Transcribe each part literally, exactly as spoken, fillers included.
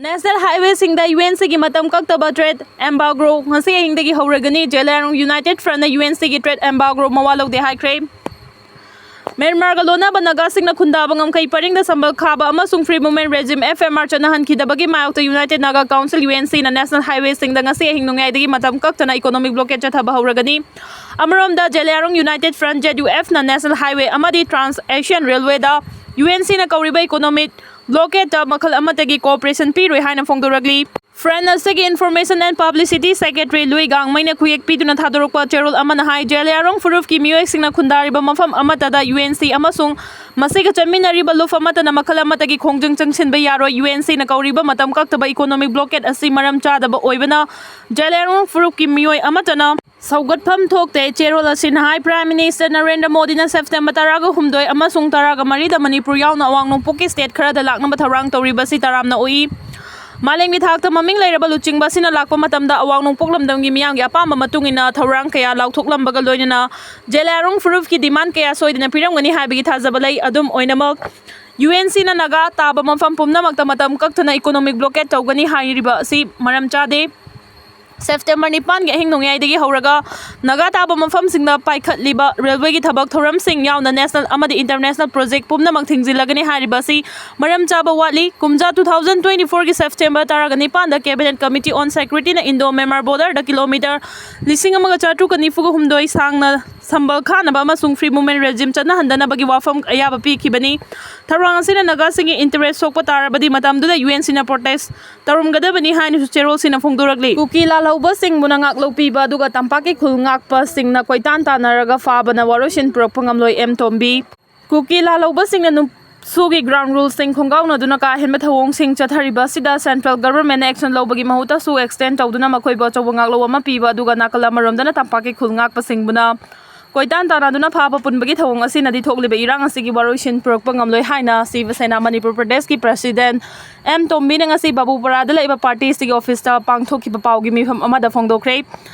National Highwayꯁꯤꯡꯗ UNCꯒꯤ ꯃꯇꯝ ꯀꯛꯇꯕ trade embargo ꯉꯁꯤ ꯑꯍꯤꯡꯗꯒꯤ ꯍꯧꯔꯒꯅꯤ꯫ Zeliangrong United Frontꯅ UNCꯒꯤ trade embargo ꯃꯋꯥ ꯂꯧꯗꯦ ꯍꯥꯏꯈ꯭ꯔꯦ꯫ ꯃ꯭ꯌꯥꯟꯃꯥꯔꯒ ꯂꯣꯟꯅꯕ ꯅꯥꯒꯥꯁꯤꯡꯅ ꯈꯨꯟꯗꯥꯕ ꯉꯝꯈꯩ ꯄꯔꯤꯡꯗ ꯁꯝꯕꯜ ꯈꯥꯕ ꯑꯃꯁꯨꯡ Free Movement Regime, FMR, ꯆꯠꯅꯍꯟꯈꯤꯗꯕꯒꯤ ꯃꯥꯌꯣꯛꯇ United Naga Council, UNCꯅ National Highwayꯁꯤꯡꯗ ꯉꯁꯤ ꯑꯍꯤꯡ ꯅꯣꯡꯌꯥꯏꯗꯒꯤ ꯃꯇꯝ ꯀꯛꯇꯅ economic blockade ꯆꯠꯊꯕ ꯍꯧꯔꯒꯅꯤ꯫ ꯑꯃꯔꯣꯝꯗ, Zeliangrong United Front, ZUFꯅ National Highway ꯑꯃꯗꯤ Trans Asian Railwayꯗ UNCꯅ ꯀꯧꯔꯤꯕ economic blockadeꯇ ꯃꯈꯜ ꯑꯃꯠꯇꯒꯤ cooperation ꯄꯤꯔꯣꯏ ꯍꯥꯏꯅ ꯐꯣꯡꯗꯣꯔꯛꯂꯤ꯫ Front ꯑꯁꯤꯒꯤ Information and Publicity Secretary ꯂꯨꯏ ꯒꯥꯡꯃꯩꯅ ꯈꯨꯌꯦꯛ ꯄꯤꯗꯨꯅ ꯊꯥꯗꯣꯔꯛꯄ ꯆꯦꯔꯣꯜ ꯑꯃꯅ ꯍꯥꯏ, ꯖꯦꯂꯤꯌꯥꯡꯔꯣꯡ ꯐꯨꯔꯨꯞꯀꯤ ꯃꯤꯑꯣꯏꯁꯤꯡꯅ ꯈꯨꯟꯗꯥꯔꯤꯕ ꯃꯐꯝ ꯑꯃꯠꯇꯗ UNC ꯑꯃꯁꯨꯡ ꯃꯁꯤꯒ ꯆꯠꯃꯤꯟꯅꯔꯤꯕ ꯂꯨꯞ ꯑꯃꯠꯇꯅ ꯃꯈꯜ ꯑꯃꯠꯇꯒꯤ ꯈꯣꯡꯖꯪ ꯆꯪꯁꯤꯟꯕ ꯌꯥꯔꯣꯏ꯫ UNCꯅ ꯀꯧꯔꯤꯕ ꯃꯇꯝ ꯀꯛꯇꯕ economic blockade ꯑꯁꯤ ꯃꯔꯝ ꯆꯥꯗꯕ ꯑꯣꯏꯕꯅ ꯖꯦꯂꯤꯌꯥꯡꯔꯣꯡ ꯐꯨꯔꯨꯞꯀꯤ ꯃꯤꯑꯣꯏ ꯑꯃꯠꯇꯅ ꯁꯧꯒꯠꯐꯝ ꯊꯣꯛꯇꯦ꯫ ꯆꯦꯔꯣꯜ ꯑꯁꯤꯅ ꯍꯥꯏ, Prime Minister ꯅꯔꯦꯟꯗ꯭ꯔ ꯃꯣꯗꯤꯅ September ꯇꯔꯥꯒ ꯍꯨꯝꯗꯣꯏ ꯑꯃꯁꯨꯡ ꯇꯔꯥꯒ ꯃꯔꯤꯗ ꯃꯅꯤꯄꯨꯔ ꯌꯥꯎꯅ ꯑꯋꯥꯡ ꯅꯣꯡꯄꯣꯛꯀꯤ state ꯈꯔꯗ ꯂꯥꯛꯅꯕ ꯊꯧꯔꯥꯡ ꯇꯧꯔꯤꯕ ꯑꯁꯤ ꯇꯔꯥꯝꯅ ꯎꯏ꯫ ꯃꯥꯂꯦꯝꯒꯤ ꯊꯥꯛꯇ ꯃꯃꯤꯡ ꯂꯩꯔꯕ ꯂꯨꯆꯤꯡꯕ ꯑꯁꯤꯅ ꯂꯥꯛꯄ ꯃꯇꯝꯗ ꯑꯋꯥꯡ ꯅꯣꯡꯄꯣꯛ ꯂꯝꯗꯝꯒꯤ ꯃꯤꯌꯥꯝꯒꯤ ꯑꯄꯥꯝꯕ ꯃꯇꯨꯡ ꯏꯟꯅ ꯊꯧꯔꯥꯡ ꯀꯌꯥ ꯂꯥꯎꯊꯣꯛꯂꯝꯕꯒ ꯂꯣꯏꯅꯅ ꯖꯦꯂꯤꯌꯥꯡꯔꯣꯡ ꯐꯨꯔꯨꯞꯀꯤ demand ꯀꯌꯥ ꯁꯣꯏꯗꯅ ꯄꯤꯔꯝꯒꯅꯤ ꯍꯥꯏꯕꯒꯤ ꯊꯥꯖꯕ ꯂꯩ꯫ ꯑꯗꯨꯝ ꯑꯣꯏꯅꯃꯛ, UNCꯅ ꯅꯥꯒꯥ ꯇꯥꯕ ꯃꯐꯝ ꯄꯨꯝꯅꯃꯛꯇ ꯃꯇꯝ ꯀꯛꯇꯅ economic blockade ꯇꯧꯒꯅꯤ ꯍꯥꯏꯔꯤꯕ ꯑꯁꯤ ꯃꯔꯝ ꯆꯥꯗꯦ꯫ September ꯅꯤꯄꯥꯟꯒꯤ ꯑꯍꯤꯡ ꯅꯣꯡꯌꯥꯏꯗꯒꯤ ꯍꯧꯔꯒ ꯅꯥꯒꯥ ꯇꯥꯕ ꯃꯐꯝꯁꯤꯡꯗ ꯄꯥꯏꯈꯠꯂꯤꯕ railwayꯒꯤ ꯊꯕꯛ ꯊꯧꯔꯝꯁꯤꯡ ꯌꯥꯎꯅ national ꯑꯃꯗꯤ international project ꯄꯨꯝꯅꯃꯛ ꯊꯤꯡꯖꯤꯜꯂꯒꯅꯤ ꯍꯥꯏꯔꯤꯕ ꯑꯁꯤ ꯃꯔꯝ ꯆꯥꯕ ꯋꯥꯠꯂꯤ꯫ ꯀꯨꯝꯖꯥ two thousand twenty-fourꯒꯤ September ꯇꯔꯥꯒ ꯅꯤꯄꯥꯟꯗ Cabinet Committee on Securityꯅ Indo Myanmar borderꯗ kilometre ꯂꯤꯁꯤꯡ ꯑꯃꯒ ꯆꯥꯇ꯭ꯔꯨꯛꯀ ꯅꯤꯐꯨꯒ ꯍꯨꯝꯗꯣꯏ ꯁꯥꯡꯅ ꯁꯝꯕꯜ ꯈꯥꯅꯕ ꯑꯃꯁꯨꯡ Free Movement Regime ꯆꯠꯅꯍꯟꯗꯅꯕꯒꯤ ꯋꯥꯐꯝ ꯑꯌꯥꯕ ꯄꯤꯈꯤꯕꯅꯤ꯫ ꯊꯧꯔꯥꯡ ꯑꯁꯤꯅ ꯅꯥꯒꯥꯁꯤꯡꯒꯤ interest ꯁꯣꯛꯄ ꯇꯥꯔꯕꯗꯤ ꯃꯇꯝꯗꯨꯗ UNCꯅ protest ꯇꯧꯔꯝꯒꯗꯕꯅꯤ ꯍꯥꯏꯅꯁꯨ ꯆꯦꯔꯣꯜꯁꯤꯡꯅ ꯐꯣꯡꯗꯣꯔꯛꯂꯤ꯫ ꯀꯨꯀꯤ ꯂꯥꯜꯍꯧꯕꯁꯤꯡꯕꯨ ꯅꯉꯥꯛ ꯂꯧꯄꯤꯕ ꯑꯗꯨꯒ ꯇꯝꯄꯥꯛꯀꯤ ꯈꯨꯜ ꯉꯥꯛꯄꯁꯤꯡꯅ ꯀꯣꯏꯇꯥꯟ ꯇꯥꯟꯅꯔꯒ ꯐꯥꯕꯅ ꯋꯥꯔꯣꯏꯁꯤꯟ ꯄꯨꯔꯛꯄ ꯉꯝꯂꯣꯏ꯫ ꯑꯦꯝ ꯇꯣꯝꯕꯤ꯫ ꯀꯨꯀꯤ ꯂꯥꯜꯍꯧꯕꯁꯤꯡꯅ ꯅꯨꯞꯁꯨꯒꯤ ground ruleꯁꯤꯡ ꯈꯣꯡꯒꯥꯎꯅꯗꯨꯅ ꯀꯥ ꯍꯦꯟꯕ ꯊꯧꯑꯣꯡꯁꯤꯡ ꯆꯠꯊꯔꯤꯕ ꯑꯁꯤꯗ central governmentꯅ action ꯂꯧꯕꯒꯤ ꯃꯍꯨꯠꯇ ꯁꯨ extend ꯇꯧꯗꯨꯅ ꯃꯈꯣꯏꯕꯨ ꯑꯆꯧꯕ ꯉꯥꯛꯂꯧ ꯑꯃ ꯄꯤꯕ ꯑꯗꯨꯒ ꯅꯥꯀꯜ ꯑꯃꯔꯣꯝꯗꯅ ꯇꯝꯄꯥꯛꯀꯤ ꯈꯨꯜ ꯉꯥꯛꯄꯁꯤꯡꯕꯨꯅ ꯀꯣꯏꯇꯥꯟ ꯇꯥꯟꯅꯗꯨꯅ ꯐꯥꯕ ꯄꯨꯟꯕꯒꯤ ꯊꯧꯑꯣꯡ ꯑꯁꯤꯅꯗꯤ ꯊꯣꯛꯂꯤꯕ ꯏꯔꯥꯡ ꯑꯁꯤꯒꯤ ꯋꯥꯔꯣꯏꯁꯤꯟ ꯄꯨꯔꯛꯄ ꯉꯝꯂꯣꯏ ꯍꯥꯏꯅ ꯁꯤꯕ ꯁꯦꯅꯥ ꯃꯅꯤꯄꯨꯔ ꯄ꯭ꯔꯗꯦꯁꯀꯤ president ꯑꯦꯝ ꯇꯣꯝꯕꯤꯅ ꯉꯁꯤ ꯕꯥꯕꯨꯄꯥꯔꯥꯗ ꯂꯩꯕ party ꯑꯁꯤꯒꯤ officeꯇ ꯄꯥꯡꯊꯣꯛꯈꯤꯕ ꯄꯥꯎꯒꯤ ꯃꯤꯐꯝ ꯑꯃꯗ ꯐꯣꯡꯗꯣꯛꯈ꯭ꯔꯦ꯫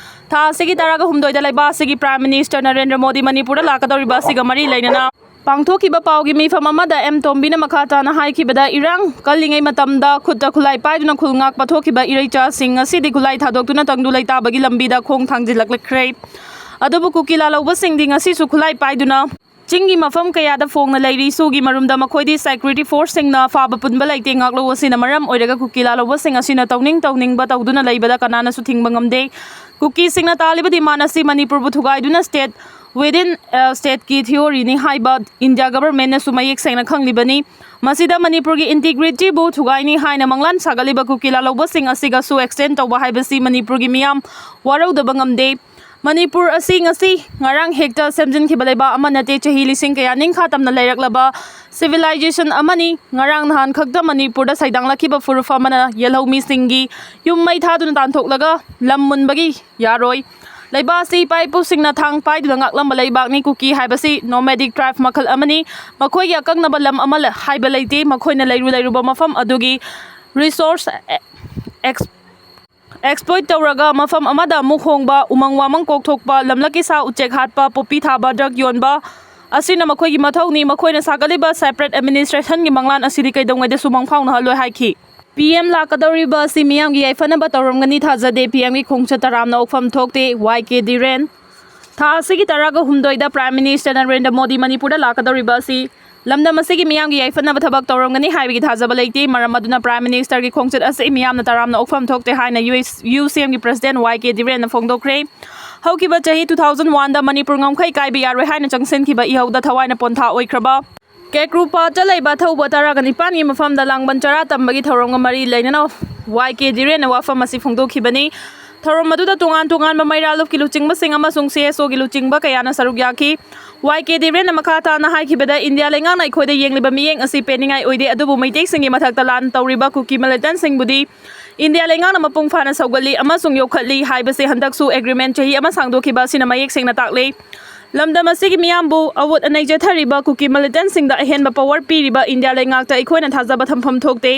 ꯊꯥ ꯑꯁꯤꯒꯤ ꯇꯔꯥꯒ ꯍꯨꯝꯗꯣꯏꯗ ꯂꯩꯕꯥꯛ ꯑꯁꯤꯒꯤ Prime Minister ꯅꯔꯦꯟꯗ꯭ꯔ ꯃꯣꯗꯤ ꯃꯅꯤꯄꯨꯔꯗ ꯂꯥꯛꯀꯗꯧꯔꯤꯕ ꯑꯁꯤꯒ ꯃꯔꯤ ꯂꯩꯅꯅ ꯄꯥꯡꯊꯣꯛꯈꯤꯕ ꯄꯥꯎꯒꯤ ꯃꯤꯐꯝ ꯑꯃꯗ ꯑꯦꯝ ꯇꯣꯝꯕꯤꯅ ꯃꯈꯥ ꯇꯥꯅ ꯍꯥꯏꯈꯤꯕꯗ, ꯏꯔꯥꯡ ꯀꯜꯂꯤꯉꯩ ꯃꯇꯝꯗ ꯈꯨꯠꯇ ꯈꯨꯠꯂꯥꯏ ꯄꯥꯏꯗꯨꯅ ꯈꯨꯜ ꯉꯥꯛꯄ ꯊꯣꯛꯈꯤꯕ ꯏꯔꯩꯆꯥꯁꯤꯡ ꯉꯁꯤꯗꯤ ꯈꯨꯠꯂꯥꯏ ꯊꯥꯗꯣꯛꯇꯨꯅ ꯇꯪꯗꯨ ꯂꯩꯇꯥꯕꯒꯤ ꯂꯝꯕꯤꯗ ꯈꯣꯡ ꯊꯥꯡꯖꯤꯜꯂꯛꯈ꯭ꯔꯦ꯫ ꯑꯗꯨꯕꯨ ꯀꯨꯀꯤ ꯂꯥꯜꯍꯧꯕꯁꯤꯡꯗꯤ ꯉꯁꯤꯁꯨ ꯈꯨꯠꯂꯥꯏ ꯄꯥꯏꯗꯨꯅ ꯆꯤꯡꯒꯤ ꯃꯐꯝ ꯀꯌꯥꯗ ꯐꯣꯡꯅ ꯂꯩꯔꯤ꯫ ꯁꯨꯒꯤ ꯃꯔꯨꯝꯗ ꯃꯈꯣꯏꯗꯤ ꯁꯦꯀ꯭ꯌꯨꯔꯤꯇꯤ ꯐꯣꯔꯁꯁꯤꯡꯅ ꯐꯥꯕ ꯄꯨꯟꯕ ꯂꯩꯇꯦ꯫ ꯉꯥꯛꯂꯧ ꯑꯁꯤꯅ ꯃꯔꯝ ꯑꯣꯏꯔꯒ ꯀꯨꯀꯤ ꯂꯥꯜꯍꯧꯕꯁꯤꯡ ꯑꯁꯤꯅ ꯇꯧꯅꯤꯡ ꯇꯧꯅꯤꯡꯕ ꯇꯧꯗꯨꯅ ꯂꯩꯕꯗ ꯀꯅꯥꯅꯁꯨ ꯊꯤꯡꯕ ꯉꯝꯗꯦ꯫ ꯀꯨꯀꯤꯁꯤꯡꯅ ꯇꯥꯜꯂꯤꯕ ꯗꯤꯃꯥꯟ ꯑꯁꯤ ꯃꯅꯤꯄꯨꯔꯕꯨ ꯊꯨꯒꯥꯏꯗꯨꯅ ꯁ꯭ꯇꯦꯠ ꯋꯤꯗꯤꯟ ꯁ꯭ꯇꯦꯠꯀꯤ ꯊꯤꯑꯣꯔꯤꯅꯤ ꯍꯥꯏꯕ ꯏꯟꯗꯤꯌꯥ ꯒꯚꯔꯟꯃꯦꯟꯠꯅꯁꯨ ꯃꯌꯦꯛ ꯁꯦꯡꯅ ꯈꯪꯂꯤꯕꯅꯤ꯫ ꯃꯁꯤꯗ ꯃꯅꯤꯄꯨꯔꯒꯤ ꯏꯟꯇꯤꯒ꯭ꯔꯤꯇꯤꯕꯨ ꯊꯨꯒꯥꯏꯅꯤ ꯍꯥꯏꯅ ꯃꯪꯂꯥꯟ ꯁꯥꯒꯠꯂꯤꯕ ꯀꯨꯀꯤ ꯂꯥꯜꯍꯧꯕꯁꯤꯡ ꯑꯁꯤꯒꯁꯨ ꯑꯦꯛꯁꯇꯦꯟ ꯇꯧꯕ ꯍꯥꯏꯕꯁꯤ ꯃꯅꯤꯄꯨꯔꯒꯤ ꯃꯤꯌꯥꯝ ꯋꯥꯔꯧꯗꯕ ꯉꯝꯗꯦ꯫ ꯃꯅꯤꯄꯨꯔ ꯑꯁꯤ ꯉꯁꯤ ꯉꯔꯥꯡ ꯍꯦꯛꯇ ꯁꯦꯝꯖꯤꯟꯈꯤꯕ ꯂꯩꯕꯥꯛ ꯑꯃ ꯅꯠꯇꯦ꯫ ꯆꯍꯤ ꯂꯤꯁꯤꯡ ꯀꯌꯥ ꯅꯤꯡꯈꯥ ꯇꯝꯅ ꯂꯩꯔꯛꯂꯕ ꯁꯤꯚꯤꯂꯥꯏꯖꯦꯁꯟ ꯑꯃꯅꯤ꯫ ꯉꯔꯥꯡ ꯅꯍꯥꯟ ꯈꯛꯇ ꯃꯅꯤꯄꯨꯔꯗ ꯁꯩꯗꯥꯡꯂꯛꯈꯤꯕ ꯐꯨꯔꯨꯞ ꯑꯃꯅ ꯌꯦꯜꯍꯧꯃꯤꯁꯤꯡꯒꯤ ꯌꯨꯝ ꯃꯩ ꯊꯥꯗꯨꯅ ꯇꯥꯟꯊꯣꯛꯂꯒ ꯂꯝ ꯃꯨꯟꯕꯒꯤ ꯌꯥꯔꯣꯏ꯫ ꯂꯩꯕꯥꯛ ꯑꯁꯤ ꯏꯄꯥ ꯏꯄꯨꯁꯤꯡꯅ ꯊꯥꯡ ꯄꯥꯏꯗꯨꯅ ꯉꯥꯛꯂꯝꯕ ꯂꯩꯕꯥꯛꯅꯤ꯫ ꯀꯨꯀꯤ ꯍꯥꯏꯕꯁꯤ ꯅꯣꯃꯦꯗꯤꯛ ꯇ꯭ꯔꯥꯏꯕ ꯃꯈꯜ ꯑꯃꯅꯤ꯫ ꯃꯈꯣꯏꯒꯤ ꯑꯀꯛꯅꯕ ꯂꯝ ꯑꯃ ꯂ-, ꯍꯥꯏꯕ ꯂꯩꯇꯦ꯫ ꯃꯈꯣꯏꯅ ꯂꯩꯔꯨ ꯂꯩꯔꯨꯕ ꯃꯐꯝ ꯑꯗꯨꯒꯤ ꯔꯤꯁꯣꯔꯁ ꯑꯦ-, ꯑꯦꯛꯁ-, ꯑꯦꯛꯁꯄ꯭ꯂꯣꯏꯠ ꯇꯧꯔꯒ ꯃꯐꯝ ꯑꯃꯗ ꯑꯃꯨꯛ ꯍꯣꯡꯕ, ꯎꯃꯪ ꯋꯥꯃꯪ ꯀꯣꯛꯊꯣꯛꯄ, ꯂꯝꯂꯛꯀꯤ ꯁꯥ ꯎꯆꯦꯛ ꯍꯥꯠꯄ, ꯄꯣꯄꯤ ꯊꯥꯕ, ꯗ꯭ꯔꯒ ꯌꯣꯟꯕ ꯑꯁꯤꯅ ꯃꯈꯣꯏꯒꯤ ꯃꯊꯧꯅꯤ꯫ ꯃꯈꯣꯏꯅ ꯁꯥꯒꯠꯂꯤꯕ ꯁꯦꯄꯔꯦꯠ ꯑꯦꯗꯃꯤꯅꯤꯁꯇ꯭ꯔꯦꯁꯟꯒꯤ ꯃꯪꯂꯥꯟ ꯑꯁꯤꯗꯤ ꯀꯩꯗꯧꯉꯩꯗꯁꯨ ꯃꯪ ꯐꯥꯎꯅꯍꯜꯂꯣꯏ ꯍꯥꯏꯈꯤ꯫ ꯄꯤ ꯑꯦꯝ ꯂꯥꯛꯀꯗꯧꯔꯤꯕ ꯑꯁꯤ ꯃꯤꯌꯥꯝꯒꯤ ꯌꯥꯏꯐꯅꯕ ꯇꯧꯔꯝꯒꯅꯤ ꯊꯥꯖꯗꯦ꯫ ꯄꯤ ꯑꯦꯝꯒꯤ ꯈꯣꯡꯆꯠ ꯇꯔꯥꯝꯅ ꯑꯣꯛꯐꯝ ꯊꯣꯛꯇꯦ꯫ ꯋꯥꯏ ꯀꯦ ꯙꯤꯔꯦꯟ꯫ ꯊꯥ ꯑꯁꯤꯒꯤ ꯇꯔꯥꯒ ꯍꯨꯝꯗꯣꯏꯗ ꯄ꯭ꯔꯥꯏꯝ ꯃꯤꯅꯤꯁꯇꯔ ꯅꯔꯦꯟꯗ꯭ꯔ ꯃꯣꯗꯤ ꯃꯅꯤꯄꯨꯔꯗ ꯂꯥꯛꯀꯗꯧꯔꯤꯕ ꯑꯁꯤ ꯂꯝꯗꯝ ꯑꯁꯤꯒꯤ ꯃꯤꯌꯥꯝꯒꯤ ꯌꯥꯏꯐꯅꯕ ꯊꯕꯛ ꯇꯧꯔꯝꯒꯅꯤ ꯍꯥꯏꯕꯒꯤ ꯊꯥꯖꯕ ꯂꯩꯇꯦ꯫ ꯃꯔꯝ ꯑꯗꯨꯅ ꯄ꯭ꯔꯥꯏꯝ ꯃꯤꯅꯤꯁꯇꯔꯒꯤ ꯈꯣꯡꯆꯠ ꯑꯁꯤ ꯃꯤꯌꯥꯝꯅ ꯇꯔꯥꯝꯅ ꯑꯣꯛꯐꯝ ꯊꯣꯛꯇꯦ ꯍꯥꯏꯅ ꯌꯨ ꯑꯦꯁ, ꯌꯨ ꯁꯤ ꯑꯦꯝꯒꯤ ꯄ꯭ꯔꯁꯤꯗꯦꯟꯠ ꯋꯥꯏ ꯀꯦ ꯙꯤꯔꯦꯟꯅ ꯐꯣꯡꯗꯣꯛꯈ꯭ꯔꯦ꯫ ꯍꯧꯈꯤꯕ ꯆꯍꯤ ꯇꯨ ꯊꯥꯎꯖꯟ ꯋꯥꯟꯗ ꯃꯅꯤꯄꯨꯔ ꯉꯝꯈꯩ ꯀꯥꯏꯕ ꯌꯥꯔꯣꯏ ꯍꯥꯏꯅ ꯆꯪꯁꯤꯟꯈꯤꯕ ꯏꯍꯧꯗ ꯊꯋꯥꯏꯅ ꯄꯣꯟꯊꯥ ꯑꯣꯏꯈ꯭ꯔꯕ ꯀꯦꯀ꯭ꯔꯨꯄꯥꯠꯇ ꯂꯩꯕ ꯑꯊꯧꯕ ꯇꯔꯥꯒ ꯅꯤꯄꯥꯟꯒꯤ ꯃꯐꯝꯗ ꯂꯥꯡꯕꯟ ꯆꯔꯥ ꯇꯝꯕꯒꯤ ꯊꯧꯔꯝꯒ ꯃꯔꯤ ꯂꯩꯅꯅ ꯋꯥꯏ ꯀꯦ ꯙꯤꯔꯦꯟꯅ ꯋꯥꯐꯝ ꯑꯁꯤ ꯐꯣꯡꯗꯣꯛꯈꯤꯕꯅꯤ꯫ ꯊꯧꯔꯝ ꯑꯗꯨꯗ ꯇꯣꯉꯥꯟ ꯇꯣꯉꯥꯟꯕ ꯃꯩꯔꯥ ꯂꯨꯞꯀꯤ ꯂꯨꯆꯤꯡꯕꯁꯤꯡ ꯑꯃꯁꯨꯡ ꯁꯤ ꯑꯦꯁ ꯑꯣꯒꯤ ꯂꯨꯆꯤꯡꯕ ꯀꯌꯥꯅ ꯁꯔꯨꯛ ꯌꯥꯈꯤ꯫ ꯋꯥꯏ ꯀꯦ ꯙꯤꯔꯦꯟꯅ ꯃꯈꯥ ꯇꯥꯅ ꯍꯥꯏꯈꯤꯕꯗ, ꯏꯟꯗꯤꯌꯥ ꯂꯩꯉꯥꯛꯅ ꯑꯩꯈꯣꯏꯗ ꯌꯦꯡꯂꯤꯕ ꯃꯤꯠꯌꯦꯡ ꯑꯁꯤ ꯄꯦꯟꯅꯤꯡꯉꯥꯏ ꯑꯣꯏꯗꯦ, ꯑꯗꯨꯕꯨ ꯃꯩꯇꯩꯁꯤꯡꯒꯤ ꯃꯊꯛꯇ ꯂꯥꯟ ꯇꯧꯔꯤꯕ ꯀꯨꯀꯤ ꯃꯤꯂꯤꯇꯦꯟꯠꯁꯤꯡꯕꯨꯗꯤ ꯏꯟꯗꯤꯌꯥ ꯂꯩꯉꯥꯛꯅ ꯃꯄꯨꯡ ꯐꯥꯅ ꯁꯧꯒꯠꯂꯤ ꯑꯃꯁꯨꯡ ꯌꯣꯛꯈꯠꯂꯤ ꯍꯥꯏꯕꯁꯤ ꯍꯟꯗꯛꯁꯨ ꯑꯦꯒ꯭ꯔꯤꯃꯦꯟꯠ ꯆꯍꯤ ꯑꯃ ꯁꯥꯡꯗꯣꯛꯈꯤꯕ ꯑꯁꯤꯅ ꯃꯌꯦꯛ ꯁꯦꯡꯅ ꯇꯥꯛꯂꯤ꯫ ꯂꯝꯗꯝ ꯑꯁꯤꯒꯤ ꯃꯤꯌꯥꯝꯕꯨ ꯑꯋꯨꯠ ꯑꯅꯩ ꯆꯠꯊꯔꯤꯕ ꯀꯨꯀꯤ ꯃꯤꯂꯤꯇꯦꯟꯠꯁꯤꯡꯗ ꯑꯍꯦꯟꯕ ꯄꯋꯥꯔ ꯄꯤꯔꯤꯕ ꯏꯟꯗꯤꯌꯥ ꯂꯩꯉꯥꯛꯇ ꯑꯩꯈꯣꯏꯅ ꯊꯥꯖꯕ ꯊꯝꯐꯝ ꯊꯣꯛꯇꯦ꯫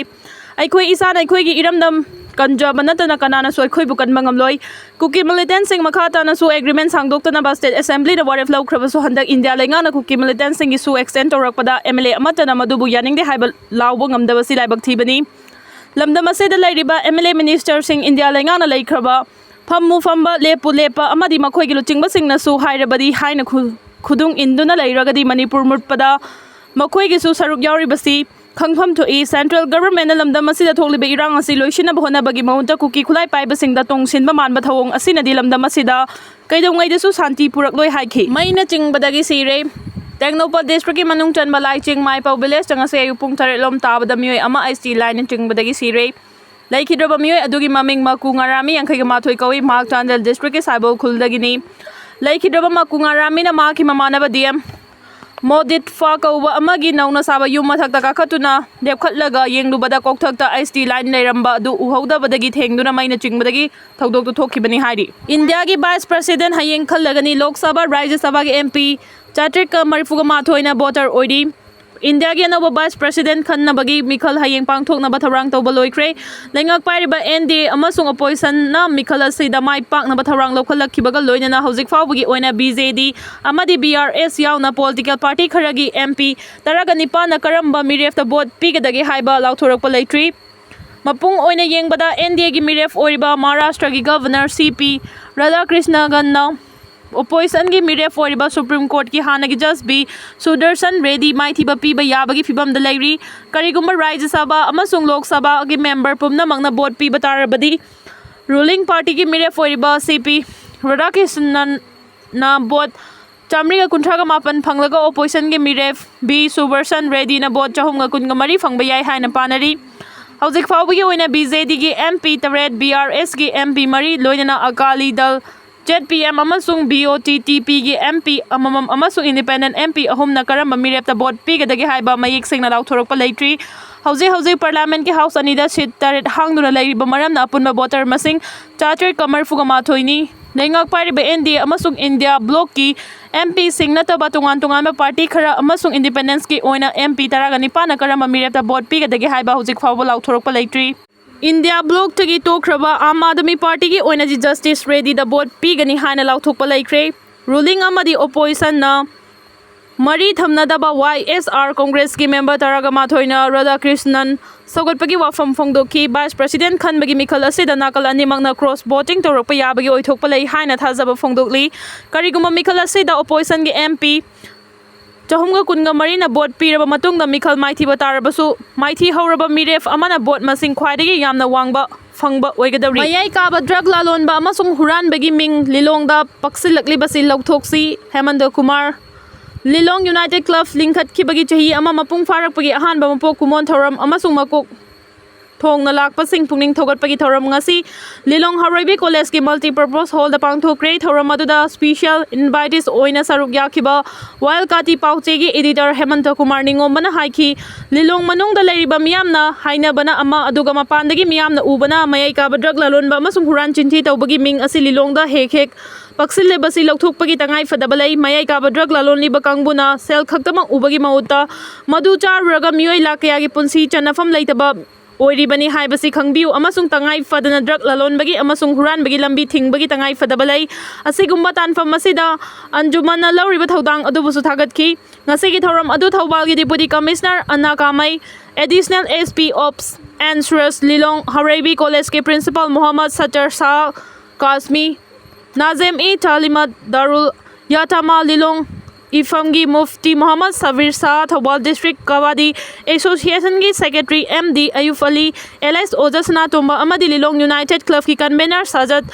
ꯑꯩꯈꯣꯏ ꯏꯁꯥꯅ ꯑꯩꯈꯣꯏꯒꯤ ꯏꯔꯝꯗꯝ ꯀꯟꯖꯕ ꯅꯠꯇꯅ ꯀꯅꯥꯅꯁꯨ ꯑꯩꯈꯣꯏꯕꯨ ꯀꯟꯕ ꯉꯝꯂꯣꯏ꯫ ꯀꯨꯀꯤ ꯃꯤꯂꯤꯇꯦꯟꯁꯤꯡ ꯃꯈꯥ ꯇꯥꯅꯁꯨ ꯑꯦꯒ꯭ꯔꯤꯃꯦꯟ ꯁꯥꯡꯗꯣꯛꯇꯅꯕ ꯁ꯭ꯇꯦꯠ ꯑꯦꯁꯦꯝꯕ꯭ꯂꯤꯅ ꯋꯥꯔꯦꯞ ꯂꯧꯈ꯭ꯔꯕꯁꯨ, ꯍꯟꯗꯛ ꯏꯟꯗꯤꯌꯥ ꯂꯩꯉꯥꯛꯅ ꯀꯨꯀꯤ ꯃꯤꯂꯤꯇꯦꯟꯁꯤꯡꯒꯤ ꯁꯨ ꯑꯦꯛꯁꯇꯦꯟ ꯇꯧꯔꯛꯄꯗ ꯑꯦꯝ ꯑꯦꯜ ꯑꯦ ꯑꯃꯠꯇꯅ ꯃꯗꯨꯕꯨ ꯌꯥꯅꯤꯡꯗꯦ ꯍꯥꯏꯕ ꯂꯥꯎꯕ ꯉꯝꯗꯕꯁꯤ ꯂꯥꯏꯕꯛ ꯊꯤꯕꯅꯤ꯫ ꯂꯝꯗꯝ ꯑꯁꯤꯗ ꯂꯩꯔꯤꯕ ꯑꯦꯝ ꯑꯦꯜ ꯑꯦ ꯃꯤꯅꯤꯁꯇꯔꯁꯤꯡ, ꯏꯟꯗꯤꯌꯥ ꯂꯩꯉꯥꯛꯅ ꯂꯩꯈ꯭ꯔꯕ ꯐꯝꯃꯨ ꯐꯝꯕ, ꯂꯦꯞꯄꯨ ꯂꯦꯞꯄ ꯑꯃꯗꯤ ꯃꯈꯣꯏꯒꯤ ꯂꯨꯆꯤꯡꯕꯁꯤꯡꯅꯁꯨ ꯍꯥꯏꯔꯕꯗꯤ ꯍꯥꯏꯅ ꯈꯨ-, ꯈꯨꯗꯨꯡ ꯏꯟꯗꯨꯅ ꯂꯩꯔꯒꯗꯤ ꯃꯅꯤꯄꯨꯔ ꯃꯨꯠꯄꯗ ꯃꯈꯣꯏꯒꯤꯁꯨ ꯁꯔꯨꯛ ꯌꯥꯎꯔꯤꯕꯁꯤ ꯈꯪꯐꯝ ꯊꯣꯛꯏ꯫ ꯁꯦꯟꯇ꯭ꯔꯦꯜ ꯒꯚꯔꯟꯃꯦꯟꯠꯅ ꯂꯝꯗꯝ ꯑꯁꯤꯗ ꯊꯣꯛꯂꯤꯕ ꯏꯔꯥꯡ ꯑꯁꯤ ꯂꯣꯏꯁꯤꯟꯅꯕ ꯍꯣꯠꯅꯕꯒꯤ ꯃꯍꯨꯠꯇ ꯀꯨꯀꯤ ꯈꯨꯠꯂꯥꯏ ꯄꯥꯏꯕꯁꯤꯡꯗ ꯇꯣꯡꯁꯤꯟꯕ ꯃꯥꯟꯕ ꯊꯧꯑꯣꯡ ꯑꯁꯤꯅꯗꯤ ꯂꯝꯗꯝ ꯑꯁꯤꯗ ꯀꯩꯗꯧꯉꯩꯗꯁꯨ ꯁꯥꯟꯇꯤ ꯄꯨꯔꯛꯂꯣꯏ ꯍꯥꯏꯈꯤ꯫ ꯃꯩꯅ ꯆꯤꯡꯕꯗꯒꯤ ꯁꯤꯔꯦ꯫ ꯇꯦꯡꯅꯧꯄꯜ ꯗꯤꯁꯇ꯭ꯔꯤꯛꯀꯤ ꯃꯅꯨꯡ ꯆꯟꯕ ꯂꯥꯏꯆꯤꯡ ꯃꯥꯏꯄꯥꯎ ꯚꯤꯂꯦꯖꯇ ꯉꯁꯤ ꯑꯌꯨꯛ ꯄꯨꯡ ꯇꯔꯦꯠ ꯂꯣꯝ ꯇꯥꯕꯗ ꯃꯤꯑꯣꯏ ꯑꯃ ꯑꯥꯏꯁ ꯇꯤ ꯂꯥꯏꯟꯅ ꯆꯤꯡꯕꯗꯒꯤ ꯁꯤꯔꯦ꯫ ꯂꯩꯈꯤꯗ꯭ꯔꯕ ꯃꯤꯑꯣꯏ ꯑꯗꯨꯒꯤ ꯃꯃꯤꯡ ꯃꯀꯨ ꯉꯥꯔꯥꯃꯤ ꯌꯥꯡꯈꯩꯒ ꯃꯥꯊꯣꯏ ꯀꯧꯏ꯫ ꯃꯍꯥꯛ ꯆꯥꯟꯗꯦꯜ ꯗꯤꯁꯇ꯭ꯔꯤꯛꯀꯤ ꯁꯥꯏꯕꯣꯜ ꯈꯨꯜꯗꯒꯤꯅꯤ꯫ ꯂꯩꯈꯤꯗ꯭ꯔꯕ ꯃꯀꯨ ꯉꯥꯔꯥꯃꯤꯅ ꯃꯍꯥꯛꯀꯤ ꯃꯃꯥꯟꯅꯕ ꯗꯤ ꯑꯦꯝ ꯃꯣꯗꯤꯠꯐꯥ ꯀꯧꯕ ꯑꯃꯒꯤ ꯅꯧꯅ ꯁꯥꯕ ꯌꯨꯝ ꯃꯊꯛꯇ ꯀꯥꯈꯠꯇꯨꯅ ꯂꯦꯞꯈꯠꯂꯒ ꯌꯦꯡꯂꯨꯕꯗ ꯀꯣꯛꯊꯛꯇ ꯑꯥꯏꯁ ꯇꯤ ꯂꯥꯏꯟ ꯂꯩꯔꯝꯕ ꯑꯗꯨ ꯎꯍꯧꯗꯕꯗꯒꯤ ꯊꯦꯡꯗꯨꯅ ꯃꯩꯅ ꯆꯤꯡꯕꯗꯒꯤ ꯊꯧꯗꯣꯛꯇꯨ ꯊꯣꯛꯈꯤꯕꯅꯤ ꯍꯥꯏꯔꯤ꯫ ꯏꯟꯗꯤꯌꯥꯒꯤ ꯚꯥꯏꯁ ꯄ꯭ꯔꯁꯤꯗꯦꯟꯠ ꯍꯌꯦꯡ ꯈꯜꯂꯒꯅꯤ꯫ ꯂꯣꯛ ꯁꯚꯥ, ꯔꯥꯖ꯭ꯌ ꯁꯚꯥꯒꯤ ꯑꯦꯝ ꯄꯤ ꯆꯥꯇ꯭ꯔꯦꯠꯀ ꯃꯔꯤꯐꯨꯒ ꯃꯥꯊꯣꯏꯅ ꯚꯣꯇꯔ ꯑꯣꯏꯔꯤ꯫ ꯏꯟꯗꯤꯌꯥꯒꯤ ꯑꯅꯧꯕ ꯚꯥꯏꯁ ꯄ꯭ꯔꯁꯤꯗꯦꯟꯠ ꯈꯟꯅꯕꯒꯤ ꯃꯤꯈꯜ ꯍꯌꯦꯡ ꯄꯥꯡꯊꯣꯛꯅꯕ ꯊꯧꯔꯥꯡ ꯇꯧꯕ ꯂꯣꯏꯈ꯭ꯔꯦ꯫ ꯂꯩꯉꯥꯛ ꯄꯥꯏꯔꯤꯕ ꯑꯦꯟ ꯗꯤ ꯑꯦ ꯑꯃꯁꯨꯡ ꯑꯣꯄꯣꯖꯤꯁꯟꯅ ꯃꯤꯈꯜ ꯑꯁꯤꯗ ꯃꯥꯏ ꯄꯥꯛꯅꯕ ꯊꯧꯔꯥꯡ ꯂꯧꯈꯠꯂꯛꯈꯤꯕꯒ ꯂꯣꯏꯅꯅ ꯍꯧꯖꯤꯛ ꯐꯥꯎꯕꯒꯤ ꯑꯣꯏꯅ ꯕꯤ ꯖꯦ ꯗꯤ ꯑꯃꯗꯤ ꯕꯤ ꯑꯥꯔ ꯑꯦꯁ ꯌꯥꯎꯅ ꯄꯣꯂꯤꯇꯤꯀꯦꯜ ꯄꯥꯔꯇꯤ ꯈꯔꯒꯤ ꯑꯦꯝ ꯄꯤ ꯇꯔꯥꯒ ꯅꯤꯄꯥꯟꯅ ꯀꯔꯝꯕ ꯃꯤꯔꯦꯞꯇ ꯚꯣꯠ ꯄꯤꯒꯗꯒꯦ ꯍꯥꯏꯕ ꯂꯥꯎꯊꯣꯔꯛꯄ ꯂꯩꯇ꯭ꯔꯤ꯫ ꯃꯄꯨꯡ ꯑꯣꯏꯅ ꯌꯦꯡꯕꯗ, ꯑꯦꯟ ꯗꯤ ꯑꯦꯒꯤ ꯃꯤꯔꯦꯞ ꯑꯣꯏꯔꯤꯕ ꯃꯍꯥꯔꯥꯁꯇ꯭ꯔꯒꯤ ꯒꯚꯔꯅꯔ ꯁꯤ ꯄꯤ ꯔꯥꯙꯥꯀ꯭ꯔꯤꯁꯅꯒꯟꯅ ꯑꯣꯄꯣꯖꯤꯁꯟꯒꯤ ꯃꯤꯔꯦꯞ ꯑꯣꯏꯔꯤꯕ ꯁꯨꯄ꯭ꯔꯤꯝ ꯀꯣꯔꯠꯀꯤ ꯍꯥꯟꯅꯒꯤ ꯖꯁ ꯕꯤ ꯁꯨꯗꯔꯁꯟ ꯔꯦꯗꯤ ꯃꯥꯏꯊꯤꯕ ꯄꯤꯕ ꯌꯥꯕꯒꯤ ꯐꯤꯚꯝꯗ ꯂꯩꯔꯤ꯫ ꯀꯔꯤꯒꯨꯝꯕ ꯔꯥꯖ꯭ꯌ ꯁꯚꯥ ꯑꯃꯁꯨꯡ ꯂꯣꯛ ꯁꯚꯥꯒꯤ ꯃꯦꯝꯕꯔ ꯄꯨꯝꯅꯃꯛꯅ ꯚꯣꯠ ꯄꯤꯕ ꯇꯥꯔꯕꯗꯤ, ꯔꯨꯂꯤꯡ ꯄꯥꯔꯇꯤꯒꯤ ꯃꯤꯔꯦꯞ ꯑꯣꯏꯔꯤꯕ ꯁꯤ ꯄꯤ ꯔꯥꯙꯥꯀ꯭ꯔꯤꯁꯅꯟꯅ ꯚꯣꯠ ꯆꯥꯃꯔꯤꯒ ꯀꯨꯟꯊ꯭ꯔꯥꯒ ꯃꯥꯄꯟ ꯐꯪꯂꯒ, ꯑꯣꯄꯣꯖꯤꯁꯟꯒꯤ ꯃꯤꯔꯦꯞ ꯕꯤ ꯁꯨꯕꯔꯁꯟ ꯔꯦꯗꯤꯅ ꯚꯣꯠ ꯆꯍꯨꯝꯒ ꯀꯨꯟꯒ ꯃꯔꯤ ꯐꯪꯕ ꯌꯥꯏ ꯍꯥꯏꯅ ꯄꯥꯅꯔꯤ꯫ ꯍꯧꯖꯤꯛ ꯐꯥꯎꯕꯒꯤ ꯑꯣꯏꯅ ꯕꯤ ꯖꯦ ꯗꯤꯒꯤ ꯑꯦꯝ ꯄꯤ ꯇꯔꯦꯠ, ꯕꯤ ꯑꯥꯔ ꯑꯦꯁꯀꯤ ꯑꯦꯝ ꯄꯤ ꯃꯔꯤ, ꯂꯣꯏꯅꯅ ꯑꯀꯥꯂꯤ ꯗꯜ, ꯖꯦꯗ ꯄꯤ ꯑꯦꯝ ꯑꯃꯁꯨꯡ ꯕꯤ ꯑꯣ ꯇꯤ ꯇꯤ ꯄꯤꯒꯤ ꯑꯦꯝ ꯄꯤ ꯑꯃꯃꯝ ꯑꯃꯁꯨꯡ ꯏꯟꯗꯤꯄꯦꯟꯗꯦꯟꯠ ꯑꯦꯝ ꯄꯤ ꯑꯍꯨꯝꯅ ꯀꯔꯝꯕ ꯃꯤꯔꯦꯞꯇ ꯚꯣꯠ ꯄꯤꯒꯗꯒꯦ ꯍꯥꯏꯕ ꯃꯌꯦꯛ ꯁꯦꯡꯅ ꯂꯥꯎꯊꯣꯔꯛꯄ ꯂꯩꯇ꯭ꯔꯤ꯫ ꯍꯧꯖꯤꯛ ꯍꯧꯖꯤꯛ ꯄꯥꯔꯂꯤꯌꯥꯃꯦꯟꯠꯀꯤ ꯍꯥꯎꯁ ꯑꯅꯤꯗ ꯁꯤꯠ ꯇꯔꯦꯠ ꯍꯥꯡꯗꯨꯅ ꯂꯩꯔꯤꯕ ꯃꯔꯝꯅ ꯑꯄꯨꯟꯕ ꯚꯣꯇꯔ ꯃꯁꯤꯡ ꯆꯥꯇ꯭ꯔꯦꯠꯀ ꯃꯔꯤꯐꯨꯒ ꯃꯥꯊꯣꯏꯅꯤ꯫ ꯂꯩꯉꯥꯛ ꯄꯥꯏꯔꯤꯕ ꯑꯦꯟ ꯗꯤ ꯑꯦ ꯑꯃꯁꯨꯡ ꯏꯟꯗꯤꯌꯥ ꯕ꯭ꯂꯣꯛꯀꯤ ꯑꯦꯝ ꯄꯤꯁꯤꯡ ꯅꯠꯇꯕ ꯇꯣꯉꯥꯟ ꯇꯣꯉꯥꯟꯕ ꯄꯥꯔꯇꯤ ꯈꯔ ꯑꯃꯁꯨꯡ ꯏꯟꯗꯤꯄꯦꯟꯗꯦꯟꯠꯀꯤ ꯑꯣꯏꯅ ꯑꯦꯝ ꯄꯤ ꯇꯔꯥꯒ ꯅꯤꯄꯥꯟꯅ ꯀꯔꯝꯕ ꯃꯤꯔꯦꯞꯇ ꯚꯣꯠ ꯄꯤꯒꯗꯒꯦ ꯍꯥꯏꯕ ꯍꯧꯖꯤꯛ ꯐꯥꯎꯕ ꯂꯥꯎꯊꯣꯔꯛꯄ ꯂꯩꯇ꯭ꯔꯤ꯫ ꯏꯟꯗꯤꯌꯥ ꯕ꯭ꯂꯣꯛꯇꯒꯤ ꯇꯣꯛꯈ꯭ꯔꯕ ꯑꯥꯝ ꯑꯥꯗꯃꯤ ꯄꯥꯔꯇꯤꯒꯤ ꯑꯣꯏꯅꯗꯤ ꯖꯁꯇꯤꯁ ꯔꯦꯗꯤꯗ ꯚꯣꯠ ꯄꯤꯒꯅꯤ ꯍꯥꯏꯅ ꯂꯥꯎꯊꯣꯛꯄ ꯂꯩꯈ꯭ꯔꯦ꯫ ꯔꯨꯂꯤꯡ ꯑꯃꯗꯤ ꯑꯣꯄꯣꯖꯤꯁꯟꯅ ꯃꯔꯤ ꯊꯝꯅꯗꯕ ꯋꯥꯏ ꯑꯦꯁ ꯑꯥꯔ ꯀꯣꯡꯒ꯭ꯔꯦꯁꯀꯤ ꯃꯦꯝꯕꯔ ꯇꯔꯥꯒ ꯃꯥꯊꯣꯏꯅ ꯔꯥꯙꯥꯀ꯭ꯔꯤꯁꯅꯟ ꯁꯧꯒꯠꯄꯒꯤ ꯋꯥꯐꯝ ꯐꯣꯡꯗꯣꯛꯈꯤ꯫ ꯚꯥꯏꯁ ꯄ꯭ꯔꯦꯁꯤꯗꯦꯟꯠ ꯈꯟꯕꯒꯤ ꯃꯤꯈꯜ ꯑꯁꯤꯗ ꯅꯥꯀꯜ ꯑꯅꯤꯃꯛꯅ ꯀ꯭ꯔꯣꯁ ꯚꯣꯇꯤꯡ ꯇꯧꯔꯛꯄ ꯌꯥꯕꯒꯤ ꯑꯣꯏꯊꯣꯛꯄ ꯂꯩ ꯍꯥꯏꯅ ꯊꯥꯖꯕ ꯐꯣꯡꯗꯣꯛꯂꯤ꯫ ꯀꯔꯤꯒꯨꯝꯕ ꯃꯤꯈꯜ ꯑꯁꯤꯗ ꯑꯣꯄꯣꯖꯤꯁꯟꯒꯤ ꯑꯦꯝ ꯄꯤ ꯆꯍꯨꯝꯒ ꯀꯨꯟꯒ ꯃꯔꯤꯅ ꯚꯣꯠ ꯄꯤꯔꯕ ꯃꯇꯨꯡꯗ ꯃꯤꯈꯜ ꯃꯥꯏꯊꯤꯕ ꯇꯥꯔꯕꯁꯨ, ꯃꯥꯏꯊꯤ ꯍꯧꯔꯕ ꯃꯤꯔꯦꯞ ꯑꯃꯅ ꯚꯣꯠ ꯃꯁꯤꯡ ꯈ꯭ꯋꯥꯏꯗꯒꯤ ꯌꯥꯝꯅ ꯋꯥꯡꯕ ꯐꯪꯕ ꯑꯣꯏꯒꯗꯧꯔꯤ꯫ ꯃꯌꯥꯏ ꯀꯥꯕ ꯗ꯭ꯔꯒ ꯂꯥꯂꯣꯟꯕ ꯑꯃꯁꯨꯡ ꯍꯨꯔꯥꯟꯕꯒꯤ ꯃꯤꯡ ꯂꯤꯂꯣꯡꯗ ꯄꯛꯁꯤꯜꯂꯛꯂꯤꯕꯁꯤ ꯂꯧꯊꯣꯛꯁꯤ꯫ ꯍꯦꯃꯟꯇ ꯀꯨꯃꯥꯔ꯫ ꯂꯤꯂꯣꯡ ꯌꯨꯅꯥꯏꯇꯦꯗ ꯀ꯭ꯂꯕ ꯂꯤꯡꯈꯠꯈꯤꯕꯒꯤ ꯆꯍꯤ ꯑꯃ ꯃꯄꯨꯡ ꯐꯥꯔꯛꯄꯒꯤ ꯑꯍꯥꯟꯕ ꯃꯄꯣꯛ ꯀꯨꯝꯑꯣꯟ ꯊꯧꯔꯝ ꯑꯃꯁꯨꯡ ꯃꯀꯣꯛ ꯊꯣꯡꯅ ꯂꯥꯛꯄꯁꯤꯡ ꯄꯨꯛꯅꯤꯡ ꯊꯧꯒꯠꯄꯒꯤ ꯊꯧꯔꯝ ꯉꯁꯤ ꯂꯤꯂꯣꯡ ꯍꯥꯎꯔꯩꯕꯤ ꯀꯣꯂꯦꯖꯀꯤ ꯃꯜꯇꯤꯄꯔꯄꯣꯁ ꯍꯣꯜꯗ ꯄꯥꯡꯊꯣꯛꯈ꯭ꯔꯦ꯫ ꯊꯧꯔꯝ ꯑꯗꯨꯗ ꯁ꯭ꯄꯤꯁꯤꯌꯦꯜ ꯏꯟꯚꯥꯏꯇꯤꯁ ꯑꯣꯏꯅ ꯁꯔꯨꯛ ꯌꯥꯈꯤꯕ ꯋꯥꯏꯜ ꯀꯥꯇꯤ ꯄꯥꯎꯆꯦꯒꯤ ꯏꯗꯤꯇꯔ ꯍꯦꯃꯟꯇ ꯀꯨꯃꯥꯔ ꯅꯤꯉꯣꯝꯕꯅ ꯍꯥꯏꯈꯤ, ꯂꯤꯂꯣꯡ ꯃꯅꯨꯡꯗ ꯂꯩꯔꯤꯕ ꯃꯤꯌꯥꯝꯅ ꯍꯥꯏꯅꯕꯅ ꯑꯃ, ꯑꯗꯨꯒ ꯃꯄꯥꯟꯗꯒꯤ ꯃꯤꯌꯥꯝꯅ ꯎꯕꯅ ꯃꯌꯥꯏ ꯀꯥꯕ ꯗ꯭ꯔꯒ ꯂꯂꯣꯟꯕ ꯑꯃꯁꯨꯡ ꯍꯨꯔꯥꯟ ꯆꯤꯟꯊꯤ ꯇꯧꯕꯒꯤ ꯃꯤꯡ ꯑꯁꯤ ꯂꯤꯂꯣꯡꯗ ꯍꯦꯛ ꯍꯦꯛ ꯄꯛꯁꯤꯜꯂꯤꯕꯁꯤ ꯂꯧꯊꯣꯛꯄꯒꯤ ꯇꯉꯥꯏ ꯐꯗꯕ ꯂꯩ꯫ ꯃꯌꯥꯏ ꯀꯥꯕ ꯗ꯭ꯔꯒ ꯂꯂꯣꯟꯂꯤꯕ ꯀꯥꯡꯕꯨꯅ ꯁꯦꯜ ꯈꯛꯇꯃꯛ ꯎꯕꯒꯤ ꯃꯍꯨꯠꯇ ꯃꯗꯨ ꯆꯥꯔꯨꯔꯒ ꯃꯤꯑꯣꯏ ꯂꯥꯈ ꯀꯌꯥꯒꯤ ꯄꯨꯟꯁꯤ ꯆꯟꯅꯐꯝ ꯂꯩꯇꯕ ꯑꯣꯏꯔꯤꯕꯅꯤ ꯍꯥꯏꯕꯁꯤ ꯈꯪꯕꯤꯌꯨ, ꯑꯃꯁꯨꯡ ꯇꯉꯥꯏ ꯐꯗꯅ ꯗ꯭ꯔꯒ ꯂꯂꯣꯟꯕꯒꯤ ꯑꯃꯁꯨꯡ ꯍꯨꯔꯥꯟꯕꯒꯤ ꯂꯝꯕꯤ ꯊꯤꯡꯕꯒꯤ ꯇꯉꯥꯏ ꯐꯗꯕ ꯂꯩ꯫ ꯑꯁꯤꯒꯨꯝꯕ ꯇꯥꯟꯐꯝ ꯑꯁꯤꯗ ꯑꯟꯖꯨꯃꯟꯅ ꯂꯧꯔꯤꯕ ꯊꯧꯗꯥꯡ ꯑꯗꯨꯕꯨꯁꯨ ꯊꯥꯒꯠꯈꯤ꯫ ꯉꯁꯤꯒꯤ ꯊꯧꯔꯝ ꯑꯗꯨ ꯊꯧꯕꯥꯜꯒꯤ ꯗꯤꯄꯨꯇꯤ ꯀꯃꯤꯁꯅꯔ ꯑꯅꯥ ꯀꯥꯃꯩ, ꯑꯦꯗꯤꯁꯅꯦꯜ ꯑꯦꯁ ꯄꯤ ꯑꯣꯞꯁ ꯑꯦꯟ ꯁꯨꯔꯖ ꯂꯤꯂꯣꯡ, ꯍꯥꯎꯔꯩꯕꯤ ꯀꯣꯂꯦꯖꯀꯤ principal Mohammad shutter Shah ꯀꯥꯁꯃꯤ, ꯅꯥꯖꯦꯝ E ꯇꯥꯂꯤꯃꯠ ꯗꯥꯔꯨꯜ ꯌꯥꯇꯥꯃꯥ ꯂꯤꯂꯣꯡ, ꯏꯐꯝꯒꯤ ꯃꯨꯐꯇꯤ ꯃꯣꯍꯝꯃꯗ ꯁꯕꯤꯔ ꯁꯥꯍ, ꯊꯧꯕꯥꯜ ꯗꯤꯁꯇ꯭ꯔꯤꯛ ꯀꯕꯥꯗꯤ ꯑꯦꯁꯣꯁꯤꯌꯦꯁꯟꯒꯤ ꯁꯦꯀ꯭ꯔꯦꯇꯔꯤ ꯑꯦꯝ ꯗꯤ ꯑꯌꯨꯕ ꯑꯂꯤ, ꯑꯦꯜ ꯑꯦꯁ ꯑꯣꯖꯥ ꯁꯅꯥꯇꯣꯝꯕ ꯑꯃꯗꯤ ꯂꯤꯂꯣꯡ ꯌꯨꯅꯥꯏꯇꯦꯗ ꯀ꯭ꯂꯕꯀꯤ ꯀꯟꯚꯦꯅꯔ ꯁꯥꯖꯗ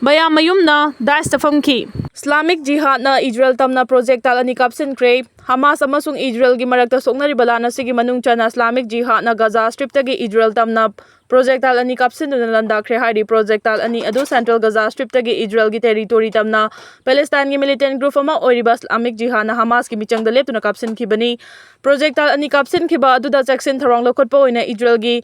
ꯕꯌꯥꯃꯌꯨꯝꯅ ꯗꯥꯏꯁꯇ ꯐꯝꯈꯤ꯫ ꯏꯁꯂꯥꯃꯤꯛ ꯖꯤꯍꯥꯗꯅ ꯏꯖꯔꯦꯜ ꯇꯝꯅ ꯄ꯭ꯔꯣꯖꯦꯛꯇꯥꯏꯜ ꯑꯅꯤ ꯀꯥꯞꯁꯤꯟꯈ꯭ꯔꯦ꯫ ꯍꯃꯥꯁ ꯑꯃꯁꯨꯡ ꯏꯖꯔꯦꯜꯒꯤ ꯃꯔꯛꯇ ꯁꯣꯛꯅꯔꯤꯕ ꯂꯥꯟ ꯑꯁꯤꯒꯤ ꯃꯅꯨꯡ ꯆꯟꯅ ꯏꯁꯂꯥꯃꯤꯛ ꯖꯤꯍꯥꯗꯅ ꯒꯥꯖꯥ ꯁ꯭ꯇ꯭ꯔꯤꯞꯇꯒꯤ ꯏꯖꯔꯦꯜ ꯇꯝꯅ ꯄ꯭ꯔꯣꯖꯦꯛꯇꯥꯏꯜ ꯑꯅꯤ ꯀꯥꯞꯁꯤꯟꯗꯨꯅ ꯂꯥꯟꯗꯥꯈ꯭ꯔꯦ꯫ ꯍꯥꯏꯔꯤ ꯄ꯭ꯔꯣꯖꯦꯛꯇꯥꯏꯜ ꯑꯅꯤ ꯑꯗꯨ ꯁꯦꯟꯇ꯭ꯔꯦꯜ ꯒꯥꯖꯥ ꯁ꯭ꯇ꯭ꯔꯤꯞꯇꯒꯤ ꯏꯖꯔꯦꯜꯒꯤ ꯇꯦꯔꯤꯇꯣꯔꯤ ꯇꯝꯅ ꯄꯦꯂꯦꯁꯇꯥꯏꯟꯒꯤ ꯃꯤꯂꯤꯇꯦꯟ ꯒ꯭ꯔꯨꯞ ꯑꯃ ꯑꯣꯏꯔꯤꯕ ꯏꯁꯂꯥꯃꯤꯛ ꯖꯤꯍꯥꯗꯅ ꯍꯃꯥꯁꯀꯤ ꯃꯤꯆꯪꯗ ꯂꯦꯞꯇꯨꯅ ꯀꯥꯞꯁꯤꯟꯈꯤꯕꯅꯤ꯫ ꯄ꯭ꯔꯣꯖꯦꯛꯇꯥꯏꯜ ꯑꯅꯤ ꯀꯥꯞꯁꯤꯟꯈꯤꯕ ꯑꯗꯨꯗ ꯆꯦꯛꯁꯤꯟ ꯊꯧꯔꯥꯡ ꯂꯧꯈꯠꯄ ꯑꯣꯏꯅ ꯏꯖꯔꯦꯜꯒꯤ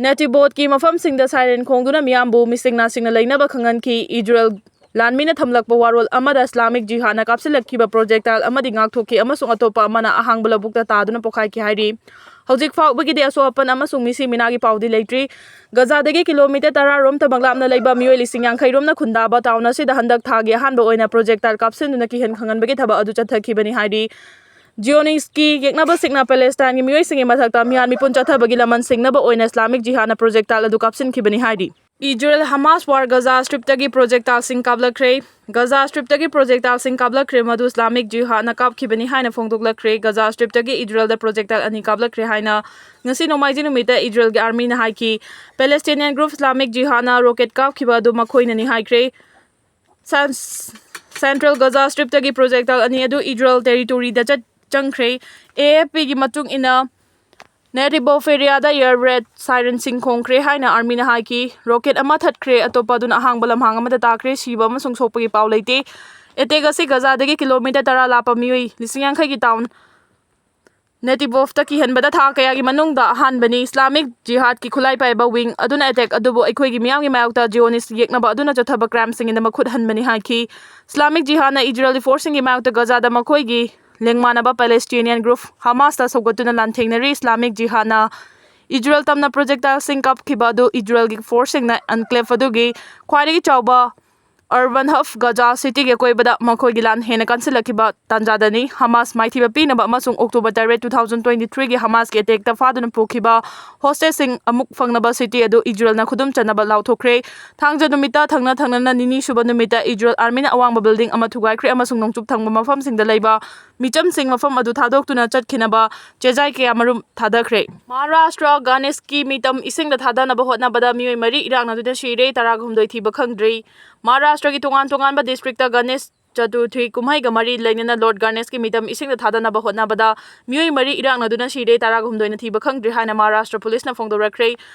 ꯅꯦꯇꯤꯕꯣꯠꯀꯤ ꯃꯐꯝꯁꯤꯡꯗ ꯁꯥꯏꯔꯦꯟ ꯈꯣꯡꯗꯨꯅ ꯃꯤꯌꯥꯝꯕꯨ ꯃꯤꯁꯤꯡ ꯅꯥꯁꯤꯡꯅ ꯂꯩꯅꯕ ꯈꯪꯍꯟꯈꯤ꯫ ꯏꯖꯔꯦꯜ ꯂꯥꯟꯃꯤꯅ ꯊꯝꯂꯛꯄ ꯋꯥꯔꯣꯜ ꯑꯃꯗ ꯏꯁꯂꯥꯃꯤꯛ ꯖꯤꯍꯥꯗꯅ ꯀꯥꯞꯁꯤꯜꯂꯛꯈꯤꯕ ꯄ꯭ꯔꯣꯖꯦꯛꯇꯥꯏꯜ ꯑꯃꯗꯤ ꯉꯥꯛꯊꯣꯛꯈꯤ ꯑꯃꯁꯨꯡ ꯑꯇꯣꯞꯄ ꯑꯃꯅ ꯑꯍꯥꯡꯕ ꯂꯧꯕꯨꯛꯇ ꯇꯥꯗꯨꯅ ꯄꯣꯛꯈꯥꯏꯈꯤ ꯍꯥꯏꯔꯤ꯫ ꯍꯧꯖꯤꯛ ꯐꯥꯎꯕꯒꯤꯗꯤ ꯑꯁꯣꯛ ꯑꯄꯟ ꯑꯃꯁꯨꯡ ꯃꯤꯁꯤ ꯃꯤꯅꯥꯒꯤ ꯄꯥꯎꯗꯤ ꯂꯩꯇ꯭ꯔꯤ꯫ ꯒꯖꯥꯗꯒꯤ ꯀꯤꯂꯣꯃꯤꯇꯔ ꯇꯔꯥ ꯔꯣꯝꯇꯃꯛ ꯂꯥꯞꯅ ꯂꯩꯕ ꯃꯤꯑꯣꯏ ꯂꯤꯁꯤꯡ ꯌꯥꯡꯈꯩ ꯔꯣꯝꯅ ꯈꯨꯟꯗꯥꯕ ꯇꯥꯎꯟ ꯑꯁꯤꯗ ꯍꯟꯗꯛ ꯊꯥꯒꯤ ꯑꯍꯥꯟꯕ ꯑꯣꯏꯅ ꯄ꯭ꯔꯣꯖꯦꯛꯇꯥꯏꯜ ꯀꯥꯞꯁꯤꯟꯗꯨꯅ ꯀꯤꯍꯟ ꯈꯪꯍꯟꯕꯒꯤ ꯊꯕꯛ ꯑꯗꯨ ꯆꯠꯊꯈꯤꯕꯅꯤ ꯍꯥꯏꯔꯤ꯫ ꯖꯤꯑꯣꯅꯤꯁꯀꯤ ꯌꯦꯛꯅꯕꯁꯤꯡꯅ ꯄꯦꯂꯦꯁꯇꯥꯏꯟꯒꯤ ꯃꯤꯑꯣꯏꯁꯤꯡꯒꯤ ꯃꯊꯛꯇ ꯃꯤꯍꯥꯠ ꯃꯤꯄꯨꯟ ꯆꯠꯊꯕꯒꯤ ꯂꯃꯟ ꯁꯤꯡꯅꯕ ꯑꯣꯏꯅ ꯏꯁꯂꯥꯃꯤꯛ ꯖꯤꯍꯥꯗꯅ ꯄ꯭ꯔꯣꯖꯦꯛꯇꯥꯏꯜ ꯑꯗꯨ ꯀꯥꯞꯁꯤꯟꯈꯤꯕꯅꯤ ꯍꯥꯏꯔꯤ꯫ Israel ꯍꯃꯥꯁ war ꯒꯖꯥ ꯁ꯭ꯇ꯭ꯔꯤꯞꯇꯒꯤ ꯄ꯭ꯔꯣꯖꯦꯛꯇꯥꯏꯜꯁꯤꯡ ꯀꯥꯞꯂꯛꯈ꯭ꯔꯦ꯫ ꯒꯖꯥ ꯁ꯭ꯇ꯭ꯔꯤꯞꯇꯒꯤ ꯄ꯭ꯔꯣꯖꯦꯛꯇꯥꯏꯜꯁꯤꯡ ꯀꯥꯞꯂꯛꯈ꯭ꯔꯦ, ꯃꯗꯨ ꯏꯁꯂꯥꯃꯤꯛ ꯖꯤꯍꯥꯗꯅ ꯀꯥꯞꯈꯤꯕꯅꯤ ꯍꯥꯏꯅ ꯐꯣꯡꯗꯣꯛꯂꯛꯈ꯭ꯔꯦ꯫ ꯒꯖꯥ ꯁ꯭ꯇ꯭ꯔꯤꯞꯇꯒꯤ ꯏꯖꯔꯦꯜꯗ ꯄ꯭ꯔꯣꯖꯦꯛꯇꯥꯏꯜ ꯑꯅꯤ ꯀꯥꯞꯂꯛꯈ꯭ꯔꯦ ꯍꯥꯏꯅ ꯉꯁꯤ ꯅꯣꯡꯃꯥꯏꯖꯤꯡ ꯅꯨꯃꯤꯠꯇ ꯏꯖꯔꯦꯜꯒꯤ ꯑꯥꯔꯃꯤꯅ ꯍꯥꯏꯈꯤ꯫ ꯄꯦꯂꯦꯁꯇꯤꯅꯤꯌꯟ ꯒ꯭ꯔꯨꯞ ꯏꯁꯂꯥꯃꯤꯛ ꯖꯤꯍꯥꯗꯅ ꯔꯣꯀꯦꯠ ꯀꯥꯞꯈꯤꯕ ꯑꯗꯨ ꯃꯈꯣꯏꯅꯅꯤ ꯍꯥꯏꯈ꯭ꯔꯦ꯫ ꯁꯦꯟ-, ꯁꯦꯟꯇ꯭ꯔꯦꯜ ꯒꯖꯥ ꯁ꯭ꯇ꯭ꯔꯤꯞꯇꯒꯤ ꯄ꯭ꯔꯣꯖꯦꯛꯇꯥꯏꯜ ꯑꯅꯤ ꯑꯗꯨ ꯏꯖꯔꯦꯜ ꯇꯦꯔꯤꯇꯣꯔꯤꯗ ꯆꯠ-, ꯆꯪꯈ꯭ꯔꯦ꯫ ꯑꯦ ꯑꯦꯐ ꯄꯤꯒꯤ ꯃꯇꯨꯡ ꯏꯟꯅ, ꯅꯦꯇꯤꯕꯣꯐ ꯑꯦꯔꯤꯌꯥꯗ ꯑꯦꯌꯔ ꯔꯦꯗ ꯁꯥꯏꯔꯟꯁꯤꯡ ꯈꯣꯡꯈ꯭ꯔꯦ ꯍꯥꯏꯅ ꯑꯥꯔꯃꯤꯅ ꯍꯥꯏꯈꯤ꯫ ꯔꯣꯀꯦꯠ ꯑꯃ ꯊꯠꯈ꯭ꯔꯦ, ꯑꯇꯣꯞꯄ ꯑꯗꯨꯅ ꯑꯍꯥꯡꯕ ꯂꯝꯍꯥꯡ ꯑꯃꯗ ꯇꯥꯈ꯭ꯔꯦ꯫ ꯁꯤꯕ ꯑꯃꯁꯨꯡ ꯁꯣꯛꯄꯒꯤ ꯄꯥꯎ ꯂꯩꯇꯦ꯫ ꯑꯦꯇꯦꯛ ꯑꯁꯤ ꯒꯖꯥꯗꯒꯤ ꯀꯤꯂꯣꯃꯤꯇꯔ ꯇꯔꯥ ꯂꯥꯞꯄ ꯃꯤꯑꯣꯏ ꯂꯤꯁꯤꯡ ꯌꯥꯡꯈꯩꯒꯤ ꯇꯥꯎꯟ ꯅꯦꯇꯤꯕꯣꯐꯇ ꯀꯤꯍꯟꯕꯗ ꯊꯥ ꯀꯌꯥꯒꯤ ꯃꯅꯨꯡꯗ ꯑꯍꯥꯟꯕꯅꯤ꯫ ꯏꯁꯂꯥꯃꯤꯛ ꯖꯤꯍꯥꯗꯀꯤ ꯈꯨꯠꯂꯥꯏ ꯄꯥꯏꯕ ꯋꯤꯡ ꯑꯗꯨꯅ ꯑꯦꯇꯦꯛ ꯑꯗꯨꯕꯨ ꯑꯩꯈꯣꯏꯒꯤ ꯃꯤꯌꯥꯝꯒꯤ ꯃꯥꯌꯣꯛꯇ ꯖꯤꯑꯣꯅꯤꯁ ꯌꯦꯛꯅꯕ ꯑꯗꯨꯅ ꯆꯠꯊꯕ ꯀ꯭ꯔꯥꯏꯝꯁꯤꯡꯒꯤꯗꯃꯛ ꯈꯨꯠ ꯍꯟꯕꯅꯤ ꯍꯥꯏꯈꯤ꯫ ꯏꯁꯂꯥꯃꯤꯛ ꯖꯤꯍꯥꯗꯅ ꯏꯖꯔꯦꯜꯒꯤ ꯐꯣꯔꯁꯁꯤꯡꯒꯤ ꯃꯥꯌꯣꯛꯇ ꯒꯖꯥꯗ ꯃꯈꯣꯏꯒꯤ ꯂꯦꯡꯃꯥꯟꯅꯕ ꯄꯦꯂꯦꯁꯇꯤꯅꯤꯌꯟ ꯒ꯭ꯔꯨꯞ ꯍꯃꯥꯁꯇ ꯁꯧꯒꯠꯇꯨꯅ ꯂꯥꯟꯊꯦꯡꯅꯔꯤ꯫ ꯏꯁꯂꯥꯃꯤꯛ ꯖꯤꯍꯥꯗꯅ ꯏꯖꯔꯦꯜ ꯇꯝꯅ ꯄ꯭ꯔꯣꯖꯦꯛꯇꯥꯏꯜꯁꯤꯡ ꯀꯥꯞꯈꯤꯕ ꯑꯗꯨ ꯏꯖꯔꯦꯜꯒꯤ ꯐꯣꯔꯁꯁꯤꯡꯅ ꯑꯦꯟꯀ꯭ꯂꯦꯚ ꯑꯗꯨꯒꯤ ꯈ꯭ꯋꯥꯏꯗꯒꯤ ꯆꯥꯎꯕ ꯑꯔꯕꯟ ꯍꯕ ꯒꯖꯥ ꯁꯤꯇꯤꯒꯤ ꯑꯀꯣꯏꯕꯗ ꯃꯈꯣꯏꯒꯤ ꯂꯥꯟ ꯍꯦꯟꯅ ꯀꯟꯁꯤꯜꯂꯛꯈꯤꯕ ꯇꯥꯟꯖꯥꯗꯅꯤ꯫ ꯍꯃꯥꯁ ꯃꯥꯏꯊꯤꯕ ꯄꯤꯅꯕ ꯑꯃꯁꯨꯡ ꯑꯣꯛꯇꯣꯕꯔ ꯇꯔꯦꯠ, two thousand twenty three ꯒꯤ ꯍꯃꯥꯁꯀꯤ ꯑꯦꯇꯦꯛꯇ ꯐꯥꯗꯨꯅ ꯄꯨꯈꯤꯕ ꯍꯣꯁꯇꯦꯖꯁꯤꯡ ꯑꯃꯨꯛ ꯐꯪꯅꯕ ꯁꯤꯇꯤ ꯑꯗꯨ ꯏꯖꯔꯦꯜꯅ ꯈꯨꯗꯨꯝ ꯆꯟꯅꯕ ꯂꯥꯎꯊꯣꯛꯈ꯭ꯔꯦ꯫ ꯊꯥꯡꯖ ꯅꯨꯃꯤꯠꯇ ꯊꯪꯅ ꯊꯪꯅꯅ ꯅꯤꯅꯤ ꯁꯨꯕ ꯅꯨꯃꯤꯠꯇ ꯏꯖꯔꯦꯜ ꯑꯥꯔꯃꯤꯅ ꯑꯋꯥꯡꯕ ꯕꯤꯜꯗꯤꯡ ꯑꯃ ꯊꯨꯒꯥꯏꯈ꯭ꯔꯦ ꯑꯃꯁꯨꯡ ꯅꯣꯡꯆꯨꯞ ꯊꯪꯕ ꯃꯐꯝꯁꯤꯡꯗ ꯂꯩꯕ ꯃꯤꯆꯝꯁꯤꯡ ꯃꯐꯝ ꯑꯗꯨ ꯊꯥꯗꯣꯛꯇꯨꯅ ꯆꯠꯈꯤꯅꯕ ꯆꯦꯖꯥꯏ ꯀꯌꯥ ꯃꯔꯨꯝ ꯊꯥꯗꯈ꯭ꯔꯦ꯫ ꯃꯍꯥꯔꯥꯁꯇ꯭ꯔ ꯒꯥꯅꯦꯁꯀꯤ ꯃꯤꯇꯝ ꯏꯁꯤꯡꯗ ꯊꯥꯗꯅꯕ ꯍꯣꯠꯅꯕꯗ ꯃꯤꯑꯣꯏ ꯃꯔꯤ ꯏꯔꯥꯛꯅꯗꯨꯅ ꯁꯤꯔꯦ, ꯇꯔꯥꯒ ꯍꯨꯝꯗꯣꯏ ꯊꯤꯕ ꯈꯪꯗ꯭ꯔꯤ꯫ ꯃꯍꯥꯔꯥꯁꯇ꯭ꯔꯒꯤ ꯇꯣꯉꯥꯟ ꯇꯣꯉꯥꯟꯕ ꯗꯤꯁꯇ꯭ꯔꯤꯛꯇ ꯒꯅꯦꯁ ꯆꯇꯨꯔꯊꯤ ꯀꯨꯝꯍꯩꯒ ꯃꯔꯤ ꯂꯩꯅꯅ ꯂꯣꯔꯗ ꯒꯥꯅꯦꯁꯀꯤ ꯃꯤꯇꯝ ꯏꯁꯤꯡꯗ ꯊꯥꯗꯅꯕ ꯍꯣꯠꯅꯕꯗ ꯃꯤꯑꯣꯏ ꯃꯔꯤ ꯏꯔꯥꯛꯅꯗꯨꯅ ꯁꯤꯔꯦ, ꯇꯔꯥꯒ ꯍꯨꯝꯗꯣꯏꯅ ꯊꯤꯕ ꯈꯪꯗ꯭ꯔꯤ ꯍꯥꯏꯅ ꯃꯍꯥꯔꯥꯁꯇ꯭ꯔ ꯄꯨꯂꯤꯁꯅ ꯐꯣꯡꯗꯣꯔꯛꯈ꯭ꯔꯦ꯫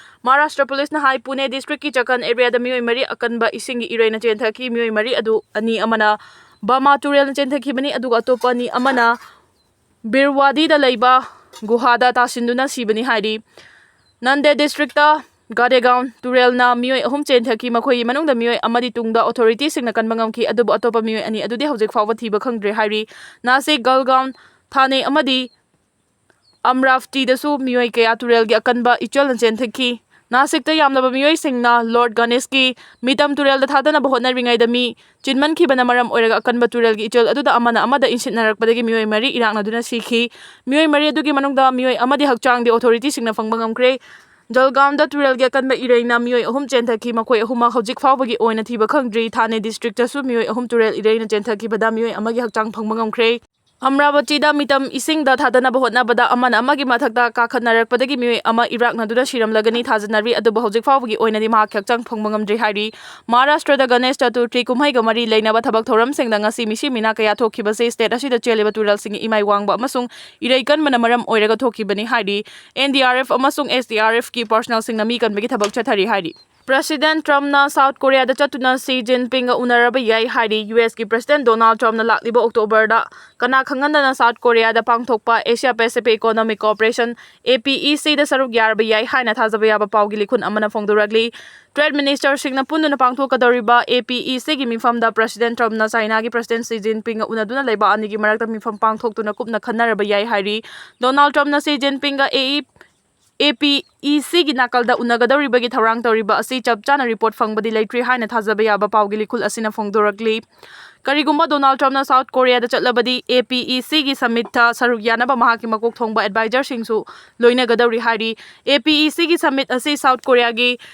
ꯃꯍꯥꯔꯥꯁꯇ꯭ꯔ ꯄꯨꯂꯤꯁꯅ ꯍꯥꯏ, ꯄꯨꯅꯦ ꯗꯤꯁꯇ꯭ꯔꯤꯛꯀꯤ ꯆꯀꯟ ꯑꯦꯔꯤꯌꯥꯗ ꯃꯤꯑꯣꯏ ꯃꯔꯤ ꯑꯀꯟꯕ ꯏꯁꯤꯡꯒꯤ ꯏꯔꯩꯅ ꯆꯦꯟꯊꯈꯤ꯫ ꯃꯤꯑꯣꯏ ꯃꯔꯤ ꯑꯗꯨ ꯑꯅꯤ ꯑꯃꯅ ꯕꯃꯥ ꯇꯨꯔꯦꯜꯅ ꯆꯦꯟꯊꯈꯤꯕꯅꯤ, ꯑꯗꯨꯒ ꯑꯇꯣꯞꯄ ꯑꯅꯤ ꯑꯃꯅ ꯕꯤꯔꯋꯥꯗꯤꯗ ꯂꯩꯕ ꯒꯨꯍꯥꯗ ꯇꯥꯁꯤꯟꯗꯨꯅ ꯁꯤꯕꯅꯤ ꯍꯥꯏꯔꯤ꯫ ꯅꯟꯗꯦꯗ ꯗꯤꯁꯇ꯭ꯔꯤꯛꯇ ꯒꯥꯗꯦꯒꯥꯎꯟ ꯇꯨꯔꯦꯜꯅ ꯃꯤꯑꯣꯏ ꯑꯍꯨꯝ ꯆꯦꯟꯊꯈꯤ꯫ ꯃꯈꯣꯏꯒꯤ ꯃꯅꯨꯡꯗ ꯃꯤꯑꯣꯏ ꯑꯃꯗꯤ ꯇꯨꯡꯗ ꯑꯣꯊꯣꯔꯤꯇꯤꯁꯤꯡꯅ ꯀꯟꯕ ꯉꯝꯈꯤ, ꯑꯗꯨꯕꯨ ꯑꯇꯣꯞꯄ ꯃꯤꯑꯣꯏ ꯑꯅꯤ ꯑꯗꯨꯗꯤ ꯍꯧꯖꯤꯛ ꯐꯥꯎꯕ ꯊꯤꯕ ꯈꯪꯗ꯭ꯔꯤ ꯍꯥꯏꯔꯤ꯫ ꯅꯥꯁꯤꯛ, ꯒꯜꯒꯥꯎꯟ, ꯊꯥꯅꯦ ꯑꯃꯗꯤ ꯑꯝꯔꯥꯚꯇꯤꯗꯁꯨ ꯃꯤꯑꯣꯏ ꯀꯌꯥ ꯇꯨꯔꯦꯜꯒꯤ ꯑꯀꯟꯕ ꯏꯆꯦꯜꯅ ꯆꯦꯟꯊꯈꯤ꯫ ꯅꯥꯁꯤꯛꯇ ꯌꯥꯝꯂꯕ ꯃꯤꯑꯣꯏꯁꯤꯡꯅ ꯂꯣꯔꯗ ꯒꯅꯦꯁꯀꯤ ꯃꯤꯇꯝ ꯇꯨꯔꯦꯜꯗ ꯊꯥꯗꯅꯕ ꯍꯣꯠꯅꯔꯤꯉꯩꯗ ꯃꯤ ꯆꯤꯟꯃꯟꯈꯤꯕꯅ ꯃꯔꯝ ꯑꯣꯏꯔꯒ ꯑꯀꯟꯕ ꯇꯨꯔꯦꯜꯒꯤ ꯏꯆꯦꯜ ꯑꯗꯨꯗ ꯑꯃꯅ ꯑꯃꯗ ꯏꯟꯁꯤꯠꯅꯔꯛꯄꯗꯒꯤ ꯃꯤꯑꯣꯏ ꯃꯔꯤ ꯏꯔꯥꯛꯅꯗꯨꯅ ꯁꯤꯈꯤ꯫ ꯃꯤꯑꯣꯏ ꯃꯔꯤ ꯑꯗꯨꯒꯤ ꯃꯅꯨꯡꯗ ꯃꯤꯑꯣꯏ ꯑꯃꯗꯤ ꯍꯛꯆꯥꯡꯗꯤ ꯑꯣꯊꯣꯔꯤꯇꯤꯁꯤꯡꯅ ꯐꯪꯕ ꯉꯝꯈ꯭ꯔꯦ꯫ ꯖꯜꯒꯥꯎꯟꯗ ꯇꯨꯔꯦꯜꯒꯤ ꯑꯀꯟꯕ ꯏꯔꯩꯅ ꯃꯤꯑꯣꯏ ꯑꯍꯨꯝ ꯆꯦꯟꯊꯈꯤ꯫ ꯃꯈꯣꯏ ꯑꯍꯨꯝꯃꯛ ꯍꯧꯖꯤꯛ ꯐꯥꯎꯕꯒꯤ ꯑꯣꯏꯅ ꯊꯤꯕ ꯈꯪꯗ꯭ꯔꯤ꯫ ꯊꯥꯅꯦ ꯗꯤꯁꯇ꯭ꯔꯤꯛꯇꯁꯨ ꯃꯤꯑꯣꯏ ꯑꯍꯨꯝ ꯇꯨꯔꯦꯜ ꯏꯔꯩꯅ ꯆꯦꯟꯊꯈꯤꯕꯗ ꯃꯤꯑꯣꯏ ꯑꯃꯒꯤ ꯍꯛꯆꯥꯡ ꯐꯪꯕ ꯉꯝꯈ꯭ꯔꯦ꯫ ꯑꯃꯔꯥꯕꯇꯤꯗ ꯃꯤꯇꯝ ꯏꯁꯤꯡꯗ ꯊꯥꯗꯅꯕ ꯍꯣꯠꯅꯕꯗ ꯑꯃꯅ ꯑꯃꯒꯤ ꯃꯊꯛꯇ ꯀꯥꯈꯠꯅꯔꯛꯄꯗꯒꯤ ꯃꯤꯑꯣꯏ ꯑꯃ ꯏꯔꯥꯛꯅꯗꯨꯅ ꯁꯤꯔꯝꯂꯒꯅꯤ ꯊꯥꯖꯅꯔꯤ, ꯑꯗꯨꯕꯨ ꯍꯧꯖꯤꯛ ꯐꯥꯎꯕꯒꯤ ꯑꯣꯏꯅꯗꯤ ꯃꯍꯥꯛꯀꯤ ꯍꯛꯆꯥꯡ ꯐꯪꯕ ꯉꯝꯗ꯭ꯔꯤ ꯍꯥꯏꯔꯤ꯫ ꯃꯍꯥꯔꯥꯁꯇ꯭ꯔꯗ ꯒꯅꯦꯁ ꯆꯇꯨꯔꯊꯤ ꯀꯨꯝꯍꯩꯒ ꯃꯔꯤ ꯂꯩꯅꯕ ꯊꯕꯛ ꯊꯧꯔꯝꯁꯤꯡꯗ ꯉꯁꯤ ꯃꯤꯁꯤ ꯃꯤꯅꯥ ꯀꯌꯥ ꯊꯣꯛꯈꯤꯕꯁꯤ ꯁ꯭ꯇꯦꯠ ꯑꯁꯤꯗ ꯆꯦꯜꯂꯤꯕ ꯇꯨꯔꯦꯜꯁꯤꯡꯒꯤ ꯏꯃꯥꯏ ꯋꯥꯡꯕ ꯑꯃꯁꯨꯡ ꯏꯔꯩ ꯀꯟꯕꯅ ꯃꯔꯝ ꯑꯣꯏꯔꯒ ꯊꯣꯛꯈꯤꯕꯅꯤ ꯍꯥꯏꯔꯤ꯫ ꯑꯦꯟ ꯗꯤ ꯑꯥꯔ ꯑꯦꯐ ꯑꯃꯁꯨꯡ ꯑꯦꯁ ꯗꯤ ꯑꯥꯔ ꯑꯦꯐꯀꯤ ꯄꯥꯔꯁꯅꯦꯜꯁꯤꯡꯅ ꯃꯤ ꯀꯟꯕꯒꯤ ꯊꯕꯛ ꯆꯠꯊꯔꯤ ꯍꯥꯏꯔꯤ꯫ ꯄ꯭ꯔꯦꯁꯤꯗꯦꯟꯠ ꯇ꯭ꯔꯝꯞꯅ ꯁꯥꯎꯠ ꯀꯣꯔꯤꯌꯥꯗ ꯆꯠꯇꯨꯅ ꯁꯤ ꯖꯤꯟꯄꯤꯡꯒ ꯎꯅꯔꯕ ꯌꯥꯏ ꯍꯥꯏꯔꯤ꯫ ꯌꯨ ꯑꯦꯁꯀꯤ ꯄ꯭ꯔꯦꯁꯤꯗꯦꯟꯠ ꯗꯣꯅꯥꯜꯗ ꯇ꯭ꯔꯝꯞꯅ ꯂꯥꯛꯂꯤꯕ ꯑꯣꯛꯇꯣꯕꯔꯗ ꯀꯅꯥ ꯈꯪꯍꯟꯗꯅ ꯁꯥꯎꯠ ꯀꯣꯔꯤꯌꯥꯗ ꯄꯥꯡꯊꯣꯛꯄ ꯑꯦꯁꯤꯌꯥ ꯄꯦꯁꯤꯐꯤꯛ ꯏꯀꯣꯅꯣꯃꯤꯛ ꯀꯣꯑꯣꯄꯔꯦꯁꯟ, ꯑꯦ ꯄꯤ ꯏ ꯁꯤꯗ ꯁꯔꯨꯛ ꯌꯥꯔꯕ ꯌꯥꯏ ꯍꯥꯏꯅ ꯊꯥꯖꯕ ꯌꯥꯕ ꯄꯥꯎꯒꯤ ꯂꯤꯈꯨꯟ ꯑꯃꯅ ꯐꯣꯡꯗꯣꯔꯛꯂꯤ꯫ ꯇ꯭ꯔꯦꯗ ꯃꯤꯅꯤꯁꯇꯔꯁꯤꯡꯅ ꯄꯨꯟꯗꯨꯅ ꯄꯥꯡꯊꯣꯛꯀꯗꯧꯔꯤꯕ ꯑꯦ ꯄꯤ ꯏ ꯁꯤꯒꯤ ꯃꯤꯐꯝꯗ ꯄ꯭ꯔꯦꯁꯤꯗꯦꯟꯠ ꯇ꯭ꯔꯝꯞꯅ ꯆꯥꯏꯅꯥꯒꯤ ꯄ꯭ꯔꯦꯁꯤꯗꯦꯟꯠ ꯁꯤ ꯖꯤꯟꯄꯤꯡꯒ ꯎꯅꯗꯨꯅ ꯂꯩꯕꯥꯛ ꯑꯅꯤꯒꯤ ꯃꯔꯛꯇ ꯃꯤꯐꯝ ꯄꯥꯡꯊꯣꯛꯇꯨꯅ ꯀꯨꯞꯅ ꯈꯟꯅꯔꯕ ꯌꯥꯏ ꯍꯥꯏꯔꯤ꯫ ꯗꯣꯅꯥꯜꯗ ꯇ꯭ꯔꯝꯞꯅ ꯁꯤ ꯖꯤꯟꯄꯤꯡꯒ ꯑꯦ ꯏ ꯑꯦ ꯄꯤ ꯏ ꯁꯤꯒꯤ ꯅꯥꯀꯜꯗ ꯎꯅꯒꯗꯧꯔꯤꯕꯒꯤ ꯊꯧꯔꯥꯡ ꯇꯧꯔꯤꯕ ꯑꯁꯤ ꯆꯞ ꯆꯥꯅ ꯔꯤꯄꯣꯔꯠ ꯐꯪꯕꯗꯤ ꯂꯩꯇ꯭ꯔꯤ ꯍꯥꯏꯅ ꯊꯥꯖꯕ ꯌꯥꯕ ꯄꯥꯎꯒꯤ ꯂꯤꯈꯨꯜ ꯑꯁꯤꯅ ꯐꯣꯡꯗꯣꯔꯛꯂꯤ꯫ ꯀꯔꯤꯒꯨꯝꯕ ꯗꯣꯅꯥꯜꯗ ꯇ꯭ꯔꯝꯞꯅ ꯁꯥꯎꯠ ꯀꯣꯔꯤꯌꯥꯗ ꯆꯠꯂꯕꯗꯤ, ꯑꯦ ꯄꯤ ꯏ ꯁꯤꯒꯤ ꯁꯃꯤꯠꯇ ꯁꯔꯨꯛ ꯌꯥꯅꯕ ꯃꯍꯥꯛꯀꯤ ꯃꯀꯣꯛ ꯊꯣꯡꯕ ꯑꯦꯗꯚꯥꯏꯖꯔꯁꯤꯡꯁꯨ ꯂꯣꯏꯅꯒꯗꯧꯔꯤ ꯍꯥꯏꯔꯤ꯫ ꯑꯦ ꯄꯤ ꯏ ꯁꯤꯒꯤ ꯁꯃꯤꯠ ꯑꯁꯤ ꯁꯥꯎꯠ ꯀꯣꯔꯤꯌꯥꯒꯤ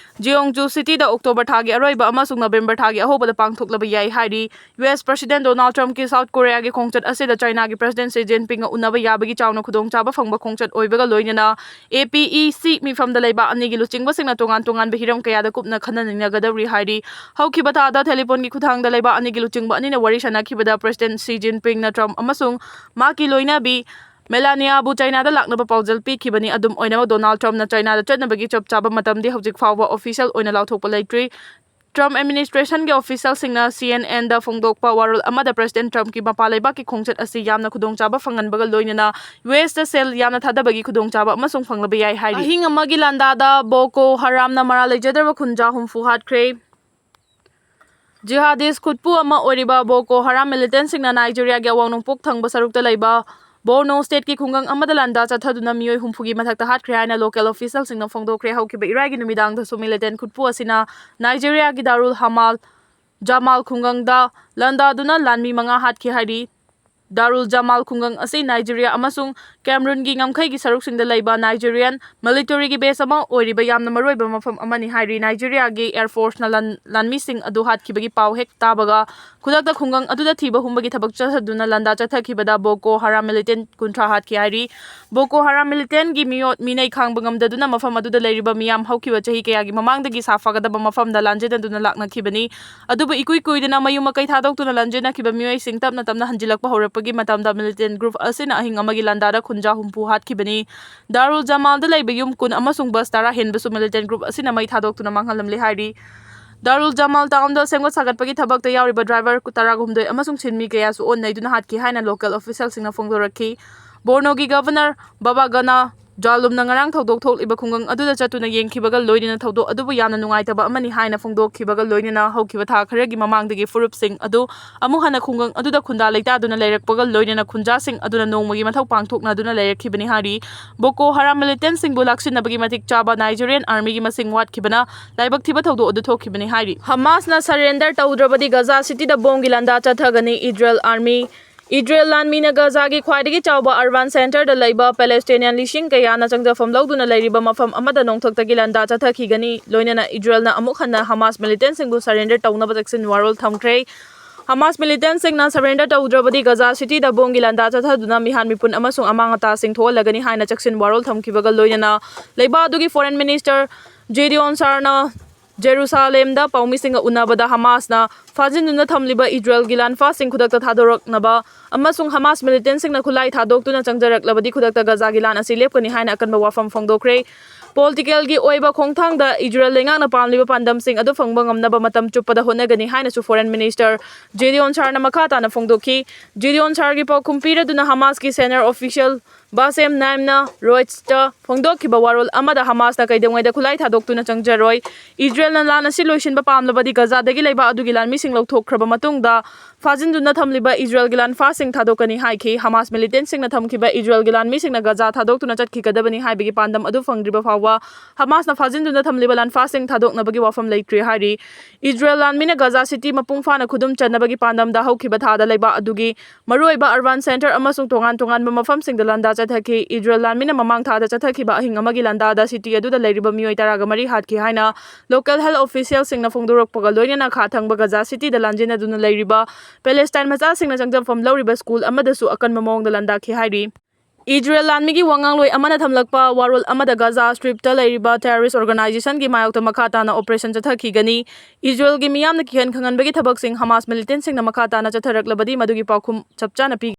ꯖꯤꯑꯣꯡꯖꯨ ꯁꯤꯇꯤꯗ ꯑꯣꯛꯇꯣꯕꯔ ꯊꯥꯒꯤ ꯑꯔꯣꯏꯕ ꯑꯃꯁꯨꯡ ꯅꯕꯦꯝꯕꯔ ꯊꯥꯒꯤ ꯑꯍꯧꯕꯗ ꯄꯥꯡꯊꯣꯛꯂꯕ ꯌꯥꯏ ꯍꯥꯏꯔꯤ꯫ ꯌꯨ ꯑꯦꯁ ꯄ꯭ꯔꯦꯁꯤꯗꯦꯟꯠ ꯗꯣꯅꯥꯜꯗ ꯇ꯭ꯔꯝꯞꯀꯤ ꯁꯥꯎꯠ ꯀꯣꯔꯤꯌꯥꯒꯤ ꯈꯣꯡꯆꯠ ꯑꯁꯤꯗ ꯆꯥꯏꯅꯥꯒꯤ ꯄ꯭ꯔꯦꯁꯤꯗꯦꯟꯠ ꯁꯤ ꯖꯤꯟꯄꯤꯡꯒ ꯎꯅꯕ ꯌꯥꯕꯒꯤ ꯆꯥꯎꯅ ꯈꯨꯗꯣꯡꯆꯥꯕ ꯐꯪꯕ ꯈꯣꯡꯆꯠ ꯑꯣꯏꯕꯒ ꯂꯣꯏꯅꯅ, ꯑꯦ ꯄꯤ ꯏ ꯁꯤ ꯃꯤꯐꯝꯗ ꯂꯩꯕꯥꯛ ꯑꯅꯤꯒꯤ ꯂꯨꯆꯤꯡꯕꯁꯤꯡꯅ ꯇꯣꯉꯥꯟ ꯇꯣꯉꯥꯟꯕ ꯍꯤꯔꯝ ꯀꯌꯥꯗ ꯀꯨꯞꯅ ꯈꯟꯅ ꯅꯩꯅꯒꯗꯧꯔꯤ ꯍꯥꯏꯔꯤ꯫ ꯍꯧꯈꯤꯕ ꯊꯥꯗ ꯇꯦꯂꯤꯐꯣꯟꯒꯤ ꯈꯨꯠꯊꯥꯡꯗ ꯂꯩꯕꯥꯛ ꯑꯅꯤꯒꯤ ꯂꯨꯆꯤꯡꯕ ꯑꯅꯤꯅ ꯋꯥꯔꯤ ꯁꯥꯅꯈꯤꯕꯗ ꯄ꯭ꯔꯦꯁꯤꯗꯦꯟꯠ ꯁꯤ ꯖꯤꯟꯄꯤꯡꯅ ꯇ꯭ꯔꯝꯞ ꯑꯃꯁꯨꯡ ꯃꯍꯥꯛꯀꯤ ꯂꯣꯏꯅꯕꯤ ꯃꯦꯂꯥꯅꯤꯌꯥꯕꯨ ꯆꯥꯏꯅꯥꯗ ꯂꯥꯛꯅꯕ ꯄꯥꯎꯖꯦꯜ ꯄꯤꯈꯤꯕꯅꯤ꯫ ꯑꯗꯨꯝ ꯑꯣꯏꯅꯃꯛ, ꯗꯣꯅꯥꯜꯗ ꯇ꯭ꯔꯝꯞꯅ ꯆꯥꯏꯅꯥꯗ ꯆꯠꯅꯕꯒꯤ ꯆꯞ ꯆꯥꯕ ꯃꯇꯝꯗꯤ ꯍꯧꯖꯤꯛ ꯐꯥꯎꯕ ꯑꯣꯐꯤꯁꯤꯌꯦꯜ ꯑꯣꯏꯅ ꯂꯥꯎꯊꯣꯛꯄ ꯂꯩꯇ꯭ꯔꯤ꯫ Trump administrationꯒꯤ officialꯁꯤꯡꯅ C N Nꯗ ꯐꯣꯡꯗꯣꯛꯄ ꯋꯥꯔꯣꯜ ꯑꯃꯗ President Trumpꯀꯤ ꯃꯄꯥꯟ ꯂꯩꯕꯥꯛꯀꯤ ꯈꯣꯡꯆꯠ ꯑꯁꯤ ꯌꯥꯝꯅ ꯈꯨꯗꯣꯡꯆꯥꯕ ꯐꯪꯍꯟꯕꯒ ꯂꯣꯏꯅꯅ USꯇ ꯁꯦꯜ ꯌꯥꯝꯅ ꯊꯥꯗꯕꯒꯤ ꯈꯨꯗꯣꯡꯆꯥꯕ ꯑꯃꯁꯨꯡ ꯐꯪꯂꯕ ꯌꯥꯏ ꯍꯥꯏꯔꯤ꯫ ꯑꯍꯤꯡ ꯑꯃꯒꯤ ꯂꯥꯟꯗꯥꯗ Boko Haramꯅ ꯃꯔꯥꯜ ꯂꯩꯖꯗ꯭ꯔꯕ ꯈꯨꯟꯖꯥ ꯍꯨꯝꯐꯨ ꯍꯥꯠꯈ꯭ꯔꯦ꯫ Jihadist ꯈꯨꯠꯄꯨ ꯑꯃ ꯑꯣꯏꯔꯤꯕ Boko Haram militantꯁꯤꯡꯅ Nigeriaꯒꯤ ꯑꯋꯥꯡ ꯅꯣꯡꯄꯣꯛ ꯊꯪꯕ ꯁꯔꯨꯛꯇ ꯂꯩꯕ Borno stateꯀꯤ ꯈꯨꯡꯒꯪ ꯑꯃꯗ ꯂꯥꯟꯗꯥ ꯆꯠꯊꯗꯨꯅ ꯃꯤꯑꯣꯏ ꯍꯨꯝꯐꯨꯒꯤ ꯃꯊꯛꯇ ꯍꯥꯠꯈ꯭ꯔꯦ ꯍꯥꯏꯅ local officialꯁꯤꯡꯅ ꯐꯣꯡꯗꯣꯛꯈ꯭ꯔꯦ꯫ ꯍꯧꯈꯤꯕ ꯏꯔꯥꯏꯒꯤ ꯅꯨꯃꯤꯗꯥꯡꯗꯁꯨ militant ꯈꯨꯠꯄꯨ ꯑꯁꯤꯅ Nigeriaꯒꯤ Darul Hamal Jamal ꯈꯨꯡꯒꯪꯗ ꯂꯥꯟꯗꯥꯗꯨꯅ ꯂꯥꯟꯃꯤ ꯃꯉꯥ ꯍꯥꯠꯈꯤ ꯍꯥꯏꯔꯤ꯫ Darul Jamal ꯈꯨꯡꯒꯪ ꯑꯁꯤ Nigeria ꯑꯃꯁꯨꯡ Cameroonꯒꯤ ꯉꯝꯈꯩꯒꯤ ꯁꯔꯨꯛꯁꯤꯡꯗ ꯂꯩꯕ Nigerian militaryꯒꯤ base ꯑꯃ ꯑꯣꯏꯔꯤꯕ ꯌꯥꯝꯅ ꯃꯔꯨꯑꯣꯏꯕ ꯃꯐꯝ ꯑꯃꯅꯤ ꯍꯥꯏꯔꯤ꯫ Nigeriaꯒꯤ Air Forceꯅ ꯂꯥꯟ-, ꯂꯥꯟꯃꯤꯁꯤꯡ ꯑꯗꯨ ꯍꯥꯠꯈꯤꯕꯒꯤ ꯄꯥꯎ ꯍꯦꯛ ꯇꯥꯕꯒ ꯈꯨꯗꯛꯇ ꯈꯨꯡꯒꯪ ꯑꯗꯨꯗ ꯊꯤꯕ ꯍꯨꯝꯕꯒꯤ ꯊꯕꯛ ꯆꯠꯊꯗꯨꯅ ꯂꯥꯟꯗꯥ ꯆꯠꯊꯈꯤꯕꯗ Boko Haram militant ꯀꯨꯟꯊ꯭ꯔꯥ ꯍꯥꯠꯈꯤ ꯍꯥꯏꯔꯤ꯫ Boko Haram militantꯒꯤ ꯃꯤꯑꯣ-, ꯃꯤꯅꯩ ꯈꯥꯡꯕ ꯉꯝꯗꯗꯨꯅ ꯃꯐꯝ ꯑꯗꯨꯗ ꯂꯩꯔꯤꯕ ꯃꯤꯌꯥꯝ ꯍꯧꯈꯤꯕ ꯆꯍꯤ ꯀꯌꯥꯒꯤ ꯃꯃꯥꯡꯗꯒꯤ ꯁꯥꯐꯒꯗꯕ ꯃꯐꯝꯗ ꯂꯥꯟꯖꯦꯟꯅꯗꯨꯅ ꯂꯥꯛꯅꯈꯤꯕꯅꯤ꯫ ꯑꯗꯨꯕꯨ ꯏꯀꯨꯏ ꯀꯨꯏꯗꯅ ꯃꯌꯨꯝ ꯃꯀꯩ ꯊꯥꯗꯣꯛꯇꯨꯅ ꯂꯥꯟꯖꯦꯟꯅꯈꯤꯕ ꯃꯤꯑꯣꯏꯁꯤꯡ ꯇꯞꯅ ꯇꯞꯅ ꯍꯟꯖꯤꯜꯂꯛꯄ ꯍꯧꯔꯛꯄꯒꯤ ꯃꯇꯝꯗ militant group ꯑꯁꯤꯅ ꯑꯍꯤꯡ ꯑꯃꯒꯤ ꯂꯥꯟꯗꯥꯗ ꯈꯨꯟꯖꯥ ꯍꯨꯝꯐꯨ ꯍꯥꯠꯈꯤꯕꯅꯤ꯫ Darul Jamalꯗ ꯂꯩꯕ ꯌꯨꯝ ꯀꯨꯟ ꯑꯃꯁꯨꯡ bus ꯇꯔꯥ ꯍꯦꯟꯕꯁꯨ militant group ꯑꯁꯤꯅ ꯃꯩ ꯊꯥꯗꯣꯛꯇꯨꯅ ꯃꯥꯡꯍꯜꯂꯝꯂꯦ ꯍꯥꯏꯔꯤ꯫ Darul Jamal townꯗ ꯁꯦꯝꯒꯠ ꯁꯥꯒꯠꯄꯒꯤ ꯊꯕꯛꯇ ꯌꯥꯎꯔꯤꯕ driver ꯇꯔꯥꯒ ꯍꯨꯝꯗꯣꯏ ꯑꯃꯁꯨꯡ ꯁꯤꯟꯃꯤ ꯀꯌꯥꯁꯨ ꯑꯣꯟꯅꯩꯗꯨꯅ ꯍꯥꯠꯈꯤ ꯍꯥꯏꯅ local officialꯁꯤꯡꯅ ꯐꯣꯡꯗꯣꯔꯛꯈꯤ꯫ Bornoꯒꯤ governor Babagana Jalumꯅ ꯉꯔꯥꯡ ꯊꯧꯗꯣꯛ ꯊꯣꯛꯂꯤꯕ ꯈꯨꯡꯒꯪ ꯑꯗꯨꯗ ꯆꯠꯇꯨꯅ ꯌꯦꯡꯈꯤꯕꯒ ꯂꯣꯏꯅꯅ ꯊꯧꯗꯣꯛ ꯑꯗꯨꯕꯨ ꯌꯥꯝꯅ ꯅꯨꯡꯉꯥꯏꯇꯕ ꯑꯃꯅꯤ ꯍꯥꯏꯅ ꯐꯣꯡꯗꯣꯛꯈꯤꯕꯒ ꯂꯣꯏꯅꯅ ꯍꯧꯈꯤꯕ ꯊꯥ ꯈꯔꯒꯤ ꯃꯃꯥꯡꯗꯒꯤ ꯐꯨꯔꯨꯞꯁꯤꯡ ꯑꯗꯨ ꯑꯃꯨꯛ ꯍꯟꯅ ꯈꯨꯡꯒꯪ ꯑꯗꯨꯗ ꯈꯨꯟꯗꯥ ꯂꯩꯇꯥꯗꯨꯅ ꯂꯩꯔꯛꯄꯒ ꯂꯣꯏꯅꯅ ꯈꯨꯟꯖꯥꯁꯤꯡ ꯑꯗꯨꯅ ꯅꯣꯡꯃꯒꯤ ꯃꯊꯧ ꯄꯥꯡꯊꯣꯛꯅꯗꯨꯅ ꯂꯩꯔꯛꯈꯤꯕꯅꯤ ꯍꯥꯏꯔꯤ꯫ Boko Haram militantꯁꯤꯡꯕꯨ ꯂꯥꯛꯁꯤꯟꯅꯕꯒꯤ ꯃꯇꯤꯛ ꯆꯥꯕ Nigerian armyꯒꯤ ꯃꯁꯤꯡ ꯋꯥꯠꯈꯤꯕꯅ ꯂꯥꯏꯕꯛ ꯊꯤꯕ ꯊꯧꯗꯣꯛ ꯑꯗꯨ ꯊꯣꯛꯈꯤꯕꯅꯤ ꯍꯥꯏꯔꯤ꯫ Hamasꯅ surrender ꯇꯧꯗ꯭ꯔꯕꯗꯤ Gaza Cityꯗ ꯕꯣꯝꯒꯤ ꯂꯥꯟꯗꯥ ꯆꯠꯊꯒꯅꯤ꯫ Israel army Israel ꯂꯥꯟꯃꯤꯅ ꯒꯥꯖꯥꯒꯤ ꯈ꯭ꯋꯥꯏꯗꯒꯤ ꯆꯥꯎꯕ urban centreꯗ ꯂꯩꯕ Palestinian ꯂꯤꯁꯤꯡ ꯀꯌꯥꯅ ꯆꯪꯖꯐꯝ ꯂꯧꯗꯨꯅ ꯂꯩꯔꯤꯕ ꯃꯐꯝ ꯑꯃꯗ ꯅꯣꯡꯊꯛꯇꯒꯤ ꯂꯥꯟꯗꯥ ꯆꯠꯊꯈꯤꯒꯅꯤ꯫ ꯂꯣꯏꯅꯅ Israelꯅ ꯑꯃꯨꯛ ꯍꯟꯅ Hamas militantꯁꯤꯡꯕꯨ surrender ꯇꯧꯅꯕ ꯆꯦꯛꯁꯤꯟ ꯋꯥꯔꯣꯜ ꯊꯝꯈ꯭ꯔꯦ꯫ Hamas militantꯁꯤꯡꯅ surrender ꯇꯧꯗ꯭ꯔꯕꯗꯤ Gaza Cityꯗ ꯕꯣꯝꯒꯤ ꯂꯥꯟꯗꯥ ꯆꯠꯊꯗꯨꯅ ꯃꯤꯍꯥꯠ ꯃꯤꯄꯨꯟ ꯑꯃꯁꯨꯡ ꯑꯃꯥꯡ ꯑꯇꯥꯁꯤꯡ ꯊꯣꯛꯍꯜꯂꯒꯅꯤ ꯍꯥꯏꯅ ꯆꯦꯛꯁꯤꯟ ꯋꯥꯔꯣꯜ ꯊꯝꯈꯤꯕꯒ ꯂꯣꯏꯅꯅ ꯂꯩꯕꯥꯛ ꯑꯗꯨꯒꯤ foreign minister Gideon Sarna ꯖꯦꯔꯨꯁꯥꯂꯦꯝꯗ ꯄꯥꯎꯃꯤꯁꯤꯡꯒ ꯎꯅꯕꯗ Hamasꯅ ꯐꯥꯖꯤꯟꯗꯨꯅ ꯊꯝꯂꯤꯕ Israelꯒꯤ ꯂꯥꯟꯐꯥꯁꯤꯡ ꯈꯨꯗꯛꯇ ꯊꯥꯗꯣꯔꯛꯅꯕ ꯑꯃꯁꯨꯡ Hamas militantꯁꯤꯡꯅ ꯈꯨꯠꯂꯥꯏ ꯊꯥꯗꯣꯛꯇꯨꯅ ꯆꯪꯖꯔꯛꯂꯕꯗꯤ ꯈꯨꯗꯛꯇ ꯒꯥꯖꯥꯒꯤ ꯂꯥꯟ ꯑꯁꯤ ꯂꯦꯞꯀꯅꯤ ꯍꯥꯏꯅ ꯑꯀꯟꯕ ꯋꯥꯐꯝ ꯐꯣꯡꯗꯣꯛꯈ꯭ꯔꯦ꯫ ꯄꯣꯂꯤꯇꯤꯀꯦꯜꯒꯤ ꯑꯣꯏꯕ ꯈꯣꯡꯊꯥꯡꯗ ꯏꯖꯔꯦꯜ ꯂꯩꯉꯥꯛꯅ ꯄꯥꯝꯂꯤꯕ ꯄꯥꯟꯗꯝꯁꯤꯡ ꯑꯗꯨ ꯐꯪꯕ ꯉꯝꯅꯕ ꯃꯇꯝ ꯆꯨꯞꯄꯗ ꯍꯣꯠꯅꯒꯅꯤ ꯍꯥꯏꯅꯁꯨ ꯐꯣꯔꯦꯟ ꯃꯤꯅꯤꯁꯇꯔ ꯖꯦꯗꯤꯑꯣꯟ ꯁꯥꯔꯅ ꯃꯈꯥ ꯇꯥꯅ ꯐꯣꯡꯗꯣꯛꯈꯤ꯫ ꯖꯦꯗꯤꯑꯣꯟ ꯁꯥꯔꯒꯤ ꯄꯥꯎꯈꯨꯝ ꯄꯤꯔꯗꯨꯅ ꯍꯃꯥꯁꯀꯤ ꯁꯦꯅꯤꯌꯔ ꯑꯣꯐꯤꯁꯤꯌꯦꯜ ꯕꯥꯁꯦꯝ ꯅꯥꯏꯝꯅ ꯔꯣꯏꯇꯔꯁꯇ ꯐꯣꯡꯗꯣꯛꯈꯤꯕ ꯋꯥꯔꯣꯜ ꯑꯃꯗ ꯍꯃꯥꯁꯅ ꯀꯩꯗꯧꯉꯩꯗ ꯈꯨꯠꯂꯥꯏ ꯊꯥꯗꯣꯛꯇꯨꯅ ꯆꯪꯖꯔꯣꯏ꯫ ꯏꯖꯔꯦꯜꯅ ꯂꯥꯟ ꯑꯁꯤ ꯂꯣꯏꯁꯤꯟꯕ ꯄꯥꯝꯂꯕꯗꯤ ꯒꯖꯥꯗꯒꯤ ꯂꯩꯕꯥꯛ ꯑꯗꯨꯒꯤ ꯂꯥꯟꯃꯤꯁꯤꯡ ꯂꯧꯊꯣꯛꯈ꯭ꯔꯕ ꯃꯇꯨꯡꯗ ꯐꯥꯖꯤꯟꯗꯨꯅ ꯊꯝꯂꯤꯕ ꯏꯖꯔꯦꯜꯒꯤ ꯂꯥꯟꯐꯥꯁꯤꯡ ꯊꯥꯗꯣꯛꯀꯅꯤ ꯍꯥꯏꯈꯤ꯫ ꯍꯃꯥꯁ ꯃꯤꯂꯤꯇꯦꯟꯁꯤꯡꯅ ꯊꯝꯈꯤꯕ ꯏꯖꯔꯦꯜꯒꯤ ꯂꯥꯟꯃꯤꯁꯤꯡꯅ ꯒꯖꯥ ꯊꯥꯗꯣꯛꯇꯨꯅ ꯆꯠꯈꯤꯒꯗꯕꯅꯤ ꯍꯥꯏꯕꯒꯤ ꯄꯥꯟꯗꯝ ꯑꯗꯨ ꯐꯪꯗ꯭ꯔꯤꯕ ꯐꯥꯎꯕ ꯍꯃꯥꯁꯅ ꯐꯥꯖꯤꯟꯗꯨꯅ ꯊꯝꯂꯤꯕ ꯂꯥꯟꯐꯥꯁꯤꯡ ꯊꯥꯗꯣꯛꯅꯕꯒꯤ ꯋꯥꯐꯝ ꯂꯩꯇ꯭ꯔꯤ ꯍꯥꯏꯔꯤ꯫ ꯏꯖꯔꯦꯜ ꯂꯥꯟꯃꯤꯅ ꯒꯖꯥ ꯁꯤꯇꯤ ꯃꯄꯨꯡ ꯐꯥꯅ ꯈꯨꯗꯨꯝ ꯆꯟꯅꯕꯒꯤ ꯄꯥꯟꯗꯝꯗ ꯍꯧꯈꯤꯕ ꯊꯥꯗ ꯂꯩꯕꯥꯛ ꯑꯗꯨꯒꯤ ꯃꯔꯨꯑꯣꯏꯕ ꯑꯔꯕꯥꯟ ꯁꯦꯟꯇꯔ ꯑꯃꯁꯨꯡ ꯇꯣꯉꯥꯟ ꯇꯣꯉꯥꯟꯕ ꯃꯐꯝꯁꯤꯡꯗ ꯂꯥꯟꯗꯥ ꯆꯠꯊꯈꯤ꯫ ꯏꯖꯔꯦꯜ ꯂꯥꯟꯃꯤꯅ ꯃꯃꯥꯡ ꯊꯥꯗ ꯆꯠꯊꯈꯤꯕ ꯑꯍꯤꯡ ꯑꯃꯒꯤ ꯂꯥꯟꯗꯥꯗ ꯁꯤꯇꯤ ꯑꯗꯨꯗ ꯂꯩꯔꯤꯕ ꯃꯤꯑꯣꯏ ꯇꯔꯥꯒ ꯃꯔꯤ ꯍꯥꯠꯈꯤ ꯍꯥꯏꯅ ꯂꯣꯀꯦꯜ ꯍꯦꯜꯊ ꯑꯣꯐꯤꯁꯤꯌꯦꯜꯁꯤꯡꯅ ꯐꯣꯡꯗꯣꯔꯛꯄꯒ ꯂꯣꯏꯅꯅ ꯈꯥ ꯊꯪꯕ ꯒꯖꯥ ꯁꯤꯇꯤꯗ ꯂꯥꯟꯖꯦꯟꯅꯗꯨꯅ ꯂꯩꯔꯤꯕ ꯄꯦꯂꯦꯁꯇꯥꯏꯟ ꯃꯆꯥꯁꯤꯡꯅ ꯆꯪꯖꯐꯝ ꯂꯧꯔꯤꯕ ꯁ꯭ꯀꯨꯜ ꯑꯃꯗꯁꯨ ꯑꯀꯟꯕ ꯃꯑꯣꯡꯗ ꯂꯥꯟꯗꯥꯈꯤ ꯍꯥꯏꯔꯤ꯫ ꯏꯖꯔꯦꯜ ꯂꯥꯟꯃꯤꯒꯤ ꯋꯥꯉꯥꯡꯂꯣꯏ ꯑꯃꯅ ꯊꯝꯂꯛꯄ ꯋꯥꯔꯣꯜ ꯑꯃꯗ ꯒꯖꯥ ꯁ꯭ꯇ꯭ꯔꯤꯞꯇ ꯂꯩꯔꯤꯕ ꯇꯦꯔꯣꯔꯤꯁ ꯑꯣꯔꯒꯅꯥꯏꯖꯦꯁꯟꯒꯤ ꯃꯥꯌꯣꯛꯇ ꯃꯈꯥ ꯇꯥꯅ ꯑꯣꯄꯔꯦꯁꯟ ꯆꯠꯊꯈꯤꯒꯅꯤ꯫ ꯏꯖꯔꯦꯜꯒꯤ ꯃꯤꯌꯥꯝꯅ ꯀꯤꯍꯟ ꯈꯪꯍꯟꯕꯒꯤ ꯊꯕꯛꯁꯤꯡ ꯍꯃꯥꯁ ꯃꯤꯂꯤꯇꯦꯟꯁꯤꯡꯅ ꯃꯈꯥ ꯇꯥꯅ ꯆꯠꯊꯔꯛꯂꯕꯗꯤ ꯃꯗꯨꯒꯤ ꯄꯥꯎꯈꯨꯝ ꯆꯞ ꯆꯥꯅ ꯄꯤ